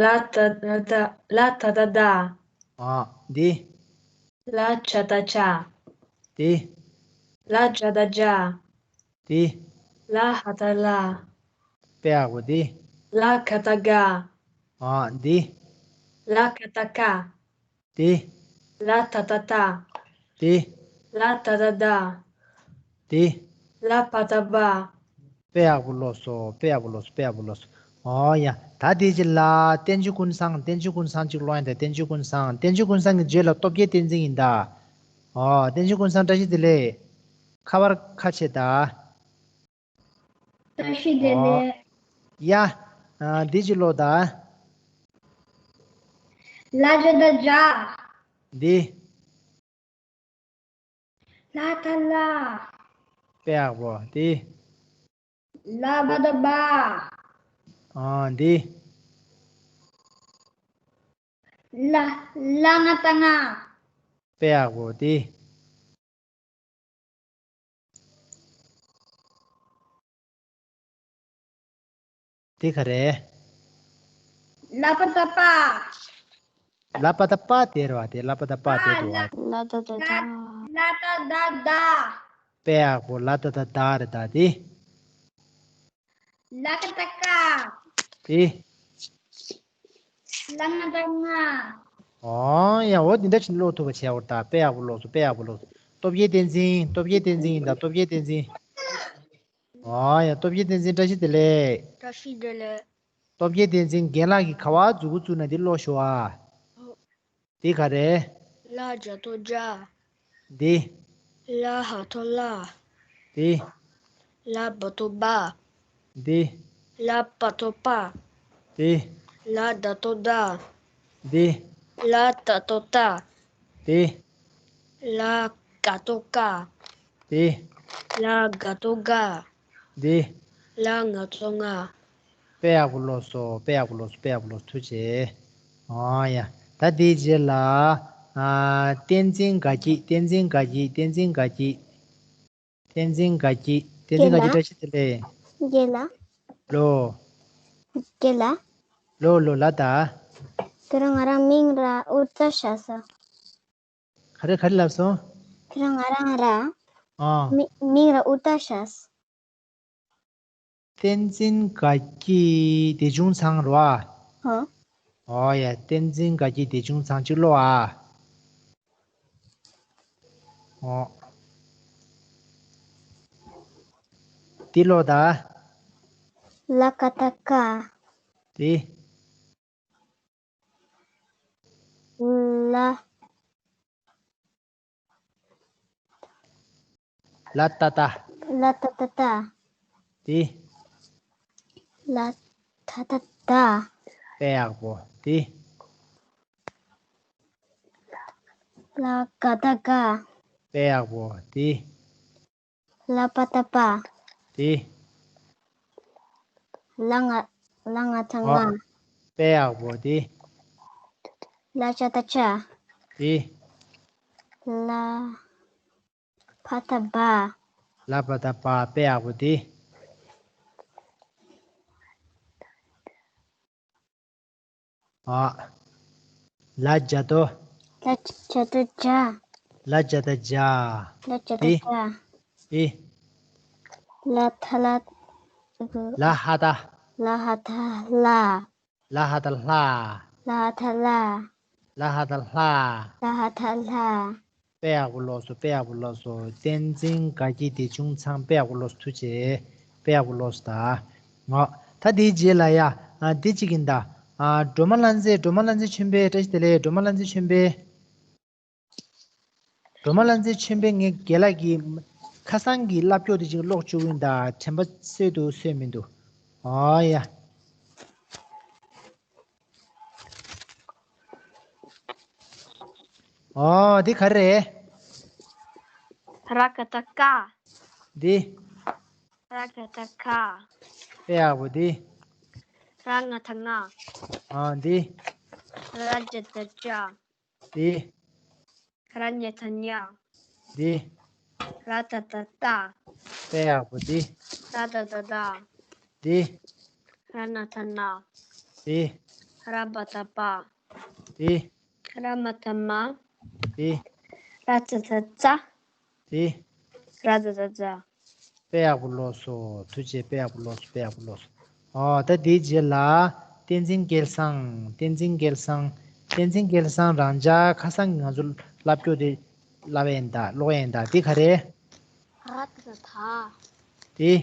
ལ་ཏ། ལ་ཏ། ལ་ཏ་བཏགས་ལྟ། ཨ། འདི། ལ་ཇ་བཏགས་ལྗ། འདི། ལ་ཇ་བཏགས་ལྗ། འདི། ལ་ཧ་བཏགས་ལྷ། དཔེ་ཡག་པོ་འདི། ལ་ག་བཏགས་ལྒ། ཨ་འདི། ལ་ག་བཏགས་ལྐ། འདི། ལ་ཏ་བཏགས་ལྟ། འདི། ལ་ད་བཏགས་ལྡ། འདི། ལ་བ་བཏགས་ལྦ། དཔེ་ཡག་པོ་ཀློག་སོང་། དཔེ་ཡག་པོ་ཀློག་སོང་། དཔེ་ཡག་པོ་ཀློག་སོང་། ཨོ་ཡ། ད་དེ་རྗེས་ལ་བསྟན་བཅོས་ཀུན་བཟང་། བསྟན་བཅོས་ཀུན་བཟང་ཅིག་ཀློག་ཡ་ད། བསྟན་བཅོས་ཀུན་བཟང་། བསྟན་བཅོས་ཀུན་བཟང་གི་རྗེས་ལ་སྟོབས་རྒྱས་བསྟན་འཛིན་ཡིན་ད། ཨོ་བསྟན་བཅོས་ཀུན་བཟང་བཀྲ་ཤིས་བདེ་ལེགས། ཁ་པར་ཁ་ཕྱེ་ད། བཀྲ་ཤིས་བདེ་ལེགས། ཡ། ཨ་འདི་ཅིག་ཀློག་ད། ལ་ཇ་བཏགས་ལྗ། འདི། ལ་ད་བཏགས་ལྷ། དཔེ་ཡག་པོ་འདི། ལ་བ་བཏགས་ལྦ། ཨ་འདི། ལ་ལ་ང་བཏགས་ལྔ། དཔེ་ཡག་པོ་འདི། དེ་ག་རེད། ལ་བ་བཏགས་ལྤ། ལ་བ་བཏགས་ལྤ་དེ་རེད་བ། དེ་ལ་བ་བཏགས་ལྤ་དེ་འདུག་བ། ལ་ད་བཏགས་ལྡ། ལ་ད་བཏགས་ལྡ། དཔེ་ཡག་པོ། ལ་ད་བཏགས་ལྡ་རེད་ད་དེ། ལ་ག་བཏགས་ལྐ། དེ། ལ་ང་བཏགས་ལྔ། ཨོ་ཡ། འོ་འདི་འདྲ་ཞིག་ཀློག་ཐུབ་པ་བྱས་པ་རེད་ད། དཔེ་ཡག་པོ་ཀློག་སོང་། དཔེ་ཡག་པོ་ཀློག་སོང་། སྟོབས་རྒྱས་བསྟན་འཛིན། སྟོབས་རྒྱས་བསྟན་འཛིན་ཡིན་ད། སྟོབས་རྒྱས་བསྟན་འཛིན། ཨོ་ཡ། སྟོབས་རྒྱས་བསྟན་འཛིན་བཀྲ་ཤིས་བདེ་ལེགས། བཀྲ་ཤིས་བདེ་ལེགས། སྟོབས་རྒྱས་བསྟན་འཛིན་རྒན་ལགས་ཀྱིས་ག་པར་མཛུབ་གུ་བཙུགས་ན་འདི་ཀློག་ཤོག་ཨ། འདི་ག་རེད། ལ་ཇ་བཏགས་ལྗ། འདི། ལ་ཧ་བཏགས་ལྷ། འདི། ལ་བ་བཏགས་ལྦ། འདི། ལ་བ་བཏགས་ལྤ། འདི། ལ་ད་བཏགས་ལྡ། འདི། ལ་ད་བཏགས་ལྟ། འདི། ལ་ག་བཏགས་ལྐ། འདི། ལ་ག་བཏགས་ལྒ། འདི། ལ་ང་བཏགས་ལྔ། དཔེ་ཡག་པོ་ཀློག་སོང་། དཔེ་ཡག་པོ་ཀློག་སོང་། དཔེ་ཡག་པོ་ཀློག་སོང་། ཐུགས་རྗེ་ཆེ། ཨོ་ཡ། ད་དེའི་རྗེས་ལ། ཨ། བསྟན་འཛིན་དགའ་སྐྱིད། བསྟན་འཛིན་དགའ་སྐྱིད། བསྟན་འཛིན་དགའ་སྐྱིད། བསྟན་འཛིན་དགའ་སྐྱིད། བསྟན་འཛིན་དགའ་སྐྱིད། བཀྲ་ཤིས་བདེ་ལེགས། རྒན་ལགས། ལོ། རྒན་ལགས། ལོ་ལོ་ལ་ད། དེ་རིང་ང་རང་མིང་ར་ཨུར་ཏ་བཞག་སོང་། ག་རེ་ག་རེ་ལབ་སོང་། དེ་རིང་ང་རང་ར། ཨ། མི་མིང་ར་ཨུར་ཏ་བཞག་སོང་། བསྟན་འཛིན་དགའ་སྐྱིད་བདེ་ཆུང་ཚང་རེད་བ། ཧོ། ཨོ་ཡ། བསྟན་འཛིན་དགའ་སྐྱིད་བདེ་ཆུང་ཚང་གཅིག་ཀློག་ཨ། ཨོ། འདི་ཀློག་ད། ལ་ག་བཏགས་ལྐ། འདི། ལ། ལ་ཏ་ཏ། ལ་ཏ་ཏ་ཏ། འདི། ལ་ད་བཏགས་ལྡ། དཔེ་ཡག་པོ། འདི། ལ་ག་བཏགས་ལྒ། དཔེ་ཡག་པོ། འདི། ལ་བ་བཏགས་ལྦ། འདི། ལ་ང་ལ་ང་བཏགས་ལྔ། དཔེ་ཡག་པོ། འདི། ལ་ཇ་བཏགས་ལྗ། འདི། ལ་བ་བཏགས་ལྦ། ལ་བ་བཏགས་ལྦ། དཔེ་ཡག་པོ། འདི། ཨ། ལ་ཇ་བཏགས། ལ་ཇ་བཏགས་ལྗ། ལ་ཇ་བཏགས་ལྗ། ལ་ཇ་བཏགས་ལྗ། འདི། འདི། ལ་ད་ལ། ལ་ཧ་ད། ལ་ཧ་ད་ལྷ། ལ་ཧ་ད་ལྷ། ལ་ཧ་ད་ལྷ། ལ་ཧ་ད་ལྷ། ལ་ཧ་ད་ལྷ། དཔེ་ཡག་པོ་ཀློག་སོང་། དཔེ་ཡག་པོ་ཀློག་སོང་། བསྟན་འཛིན་དགའ་སྐྱིད་བདེ་ཆུང་ཚང་། དཔེ་ཡག་པོ་ཀློག་སོང་། ཐུགས་རྗེ་ཆེ། དཔེ་ཡག་པོ་ཀློག་སོང་ད། ཨོ། ད་དེའི་རྗེས་ལ་ཡ། ཨ། འདི་གཅིག་ཡིན་ད། ཨ། སྒྲོལ་མ་ལྷ་མཛེས། སྒྲོལ་མ་ལྷ་མཛེས་ཆོས་འཕེལ། བཀྲ་ཤིས་བདེ་ལེགས། སྒྲོལ་མ་ལྷ་མཛེས་ཆོས་འཕེལ། སྒྲོལ་མ་ལྷ་མཛེས་ཆོས་འཕེལ། ངས་རྒན་ལགས་ཀྱི་ཁ་སང་གི་བསླབ་སྐྱོར་དེ་ཅིག་ཀློག་བཅུག་གི་ཡིན་ད། དྲན་པ་གསོས་འདུག་གསོས་མི་འདུག། ཨོ་ཡ། ཨོ། འདི་ག་རེ་རེད། ར་ག་བཏགས་རྐ། འདི། ར་ག་བཏགས་རྐ། དཔེ་ཡག་པོ། འདི། ར་ང་བཏགས་ལྔ། ཨ། འདི། ལ་ཇ་བཏགས་ལྗ། འདི། ར་ཉ་བཏགས་ཉ། འདི། ལ་ཏ་བཏགས་ལྟ། དཔེ་ཡག་པོ། འདི། ལ་ད་བཏགས་ལྡ། འདི། ར་ན་བཏགས་ན། འདི། ར་བ་བཏགས་ལྦ། འདི། ར་མ་བཏགས་ལྨ། འདི། ར་ཙ་བཏགས་ལྩ། འདི། ར་ཛ་ད་ཛ། དཔེ་ཡག་པོ་ཀློག་སོང་། ཐུགས་རྗེ། དཔེ་ཡག་པོ་ཀློག་སོང་། དཔེ་ཡག་པོ་ཀློག་སོང་། ཨོ། ད་དེའི་རྗེས་ལ། བསྟན་འཛིན་སྐལ་བཟང་། བསྟན་འཛིན་སྐལ་བཟང་། བསྟན་འཛིན་སྐལ་བཟང་རང་ཅག་ཁ་སང་གི་ང་ཚོ་བསླབ་ཀྱོག་དེ་བསླབ་ཡིན་ད། ཀློག་ཡིན་ད། དེ་ག་རེད། ར་ད་ད་ད། དེ།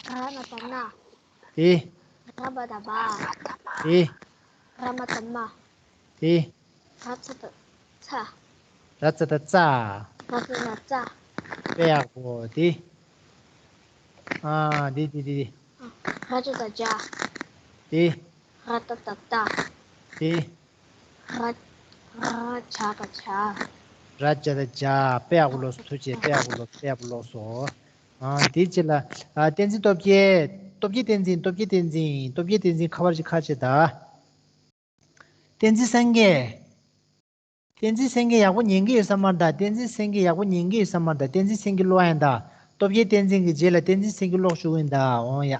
ར་ན་ད་ན། དེ། ར་བ་ད་བ། དེ། ར་མ་ད་མ། དེ། ར་ཙ་ད་ཚ། ར་ཙ་ད་ཙ། ར་ཙ་ད་ཙ། དཔེ་ཡག་པོ། དེ། ཨ། དེ་དེ་དེ་དེ། ར་ཙ་ད་ཙ། དེ། ར་ཏ་ད་ཏ། དེ། ར། ར་ཇ་ད་ཇ། ར་ཇ་ད་ཇ། དཔེ་ཡག་པོ་ཀློག་སོང་། ཐུགས་རྗེ། དཔེ་ཡག་པོ་ཀློག་སོང་། དཔེ་ཡག་པོ་ཀློག་སོང་། ཨ། དེའི་རྗེས་ལ། ཨ། བསྟན་འཛིན་སྟོབས་རྒྱལ། སྟོབས་རྒྱལ་བསྟན་འཛིན། སྟོབས་རྒྱལ་བསྟན་འཛིན། སྟོབས་རྒྱལ་བསྟན་འཛིན། ཁ་པར་ཅིག་ཁ་ཕྱེ་ད། བསྟན་འཛིན་སེང་གེ། བསྟན་འཛིན་སེང་གེ་ཡག་པོ་ཉན་གྱི་ཡོད་ས་མ་རེད་ད། བསྟན་འཛིན་སེང་གེ་ཡག་པོ་ཉན་གྱི་ཡོད་ས་མ་རེད་ད། བསྟན་འཛིན་སེང་གེ་ཀློག་ཡིན་ད། སྟོབས་རྒྱལ་བསྟན་འཛིན་གྱི་རྗེས་ལ་བསྟན་འཛིན་སེང་གེ་ཀློག་ཞུ་གི་ཡིན་ད། འོང་ཡ།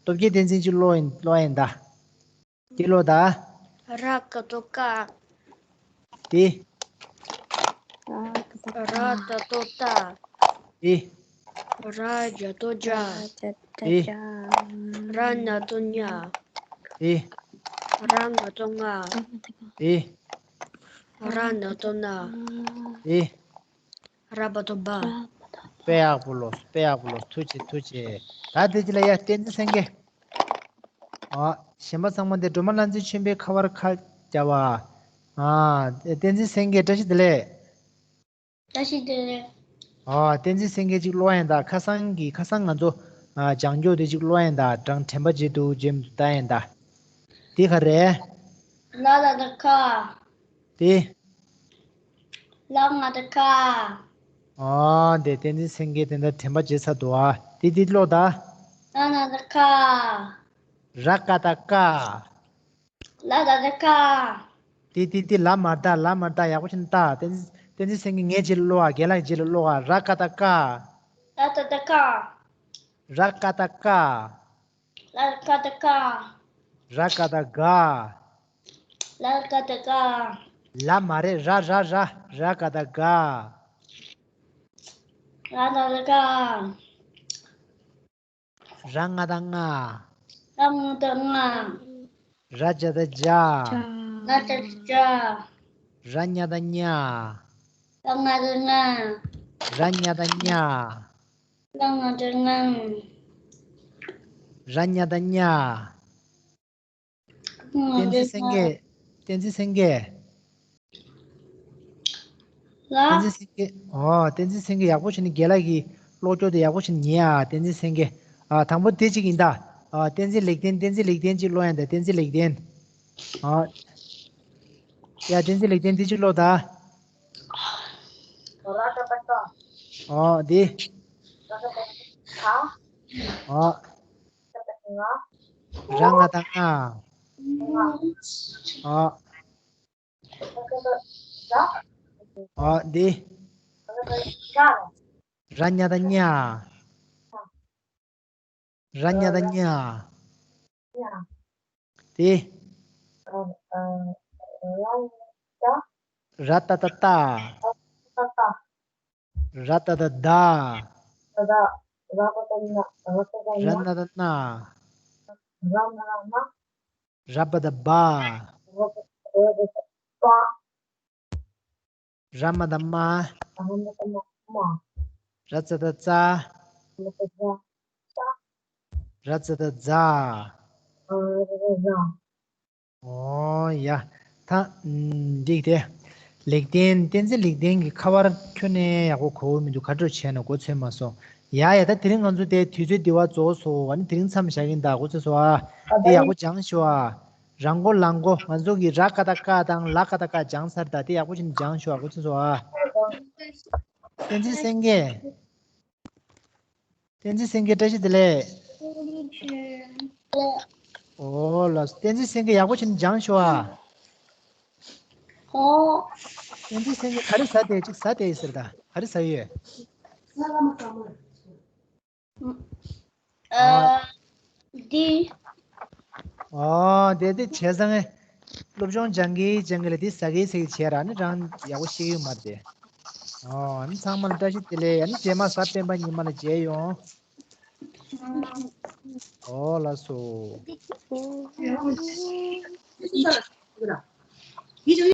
སྟོབས་རྒྱལ་བསྟན་འཛིན་གྱིས་ཀློག་ཡིན། ཀློག་ཡིན་ད། དེ་ཀློག་ད། ར་ཀ་ཏོ་ཀ། དེ། ར་ཏ་ཏོ་ཏ། དེ། ར་ཇ་ཏོ་ཇ། དེ། ར་ན་ཏོ་ཉ། དེ། ར་ང་ཏོ་ང་། དེ། ར་ན་ཏོ་ན། དེ། ར་བ་ཏོ་བ། དཔེ་ཡག་པོ་ཀློག་སོང་། དཔེ་ཡག་པོ་ཀློག་སོང་། ཐུགས་རྗེ་ཆེ། ཐུགས་རྗེ་ཆེ། ད་དེ་ཅི་ལ་ཡ། བསྟན་འཛིན་སེང་གེ། ཨ། གཞན་པ་ཚང་མ་དེ། སྒྲོལ་མ་བླ་འཛིན་ཆོས་འཕེལ། ཁ་པར་ཁ་རྒྱབ་པ། ཨ། བསྟན་འཛིན་སེང་གེ་བཀྲ་ཤིས་བདེ་ལེགས། བཀྲ་ཤིས་བདེ་ལེགས། ཨ། བསྟན་འཛིན་སེང་གེ་ཅིག་ཀློག་ཡིན་ད། ཁ་སང་གི། ཁ་སང་ང་ཚོ། ཨ། སྦྱང་ཀྱོག་དེ་ཅིག་ཀློག་ཡིན་ད། དྲང་། དྲན་པ་བརྗེད་འདུག་ཅེས་ལྟ་ཡིན་ད། དེ་ག་རེད། ལ་ད་ད་ཀ། དེ། ལ་ང་ད་ཀ། ཨ། དེ་བསྟན་འཛིན་སེང་གེ་དེ་འདྲ་དྲན་པ་བརྗེད་ཚར་འདུག་ཨ། དེ་དེ་ཀློག་ད། ལ་ང་ད་ཀ། ར་ཀ་ད་ཀ། ལ་ད་ད་ཀ། དེ་དེ་དེ། ལ་མ་རེད་ད། ལ་མ་རེད་ད། ཡག་པོ་བྱས་ནས་ལྟ། བསྟན་འཛིན། བསྟན་འཛིན་སེང་གེ་ངའི་རྗེས་ལ་ཀློག་ཨ། རྒན་ལགས་རྗེས་ལ་ཀློག་ཨ། ར་ཀ་ད་ཀ། ལ་ད་ད་ཀ། ར་ཀ་ད་ཀ། ལ་ཀ་ད་ཀ། ར་ཀ་ད་ག། ལ་ཀ་ད་ག། ལ་མ་རེད། ར་ར་ར། ར་ཀ་ད་ག། ར་ད་ད་ག། ར་ང་ད་ང་། ར་ང་ད་ང་། ར་ཇ་ད་ཇ། ཇ། ང་ད་ཇ། ར་ཉ་ད་ཉ། ར་ང་ད་ང་། ར་ཉ་ད་ཉ། ར་ང་ད་ང་། ར་ཉ་ད་ཉ། བསྟན་འཛིན་སེང་གེ། བསྟན་འཛིན་སེང་གེ། ལ། བསྟན་འཛིན་སེང་གེ། ཨོ། བསྟན་འཛིན་སེང་གེ་ཡག་པོ་བྱས་ནས་རྒན་ལགས་ཀྱི་ཀློག་སྐྱོར་དེ་ཡག་པོ་བྱས་ནས་ཉན་ཨ། བསྟན་འཛིན་སེང་གེ། ཨ། དང་པོ་དེ་གཅིག་ཡིན་ད། ཨ། བསྟན་འཛིན་ལེགས་ལྡན། བསྟན་འཛིན་ལེགས་ལྡན་གཅིག་ཀློག་ཡིན་ད། བསྟན་འཛིན་ལེགས་ལྡན། ཨ། ཡ། བསྟན་འཛིན་ལེགས་ལྡན་དེ་གཅིག་ཀློག་ད། ཨོ། དེ། ཨོ། ར་ང་ད་ང་། ཨོ། ཨོ། འདི། ར་ཉ་ད་ཉ། ར་ཉ་ད་ཉ། འདི། ར་ཏ་ད་ཏ། ར་ཏ་ད་ད། ར་ན་ད་ན། ར་བ་ད་བ། ར་མ་ད་མ། ར་ཙ་ད་ཙ། ར་ཙ་ད་ཛ། ཨོ་ཡ། ད། འགྲིག་སྟེ། ལེགས་ལྡན། བསྟན་འཛིན་ལེགས་ལྡན་གྱི་ཁ་པར་ཁྱོན་ནས་ཡག་པོ་གོ་གི་མི་འདུག་ག་འདྲ་བྱས་ན་གོ་ཚོད་མ་སོང་། ཡ་ཡ། ད་དེ་རིང་ང་ཚོ་དེ་དུས་ཚོད་འདི་བ་རྫོགས་སོང་། ཨ་ནི་དེ་རིང་མཚམས་བཞག་གིན་ད། གོ་ཚོད་སོང་ཨ། དེ་ཡག་པོ་སྦྱངས་ཤོག་ཨ། རང་མགོ་ལང་མགོ། ང་ཚོ་གི་ར་ཀ་ད་ཀ་དང་ལ་ཀ་ད་ཀ་སྦྱངས་ཚར་ད། དེ་ཡག་པོ་བྱས་ནས་སྦྱངས་ཤོག་ཨ། གོ་ཚོད་སོང་ཨ། བསྟན་འཛིན་སེང་གེ། བསྟན་འཛིན་སེང་གེ་བཀྲ་ཤིས་བདེ་ལེགས། ཨོ་ལགས། བསྟན་འཛིན་སེང་གེ་ཡག་པོ་བྱས་ནས་སྦྱངས་ཤོག་ཨ། ཨོ། བསྟན་འཛིན་སེང་གེ་ག་རེ་ཟ་བསྡད། ཅིག་ཟ་བསྡད་ཡོད་ཟེར་ད། ག་རེ་ཟ་ཡོད། ཨ། འདི། ཨོ། དེ་དེ་བྱས་ཙང་ངས་སློབ་སྦྱོང་སྦྱང་གི་སྦྱང་གི་ལ་དེ་ཟ་གི་ཟ་གི་བྱས་ར་ནི་རང་ཡག་པོ་ཤེས་ཀྱི་ཡོད་མ་རེད། ཨོ། ཨ་ནི་ཚང་མ་ལ་བཀྲ་ཤིས་བདེ་ལེགས། ཨ་ནི་རྗེས་མ་གཟའ་སྤེན་པ་ཉི་མ་ལ་མཇལ་ཡོང་། ཨོ་ལགས་སོ།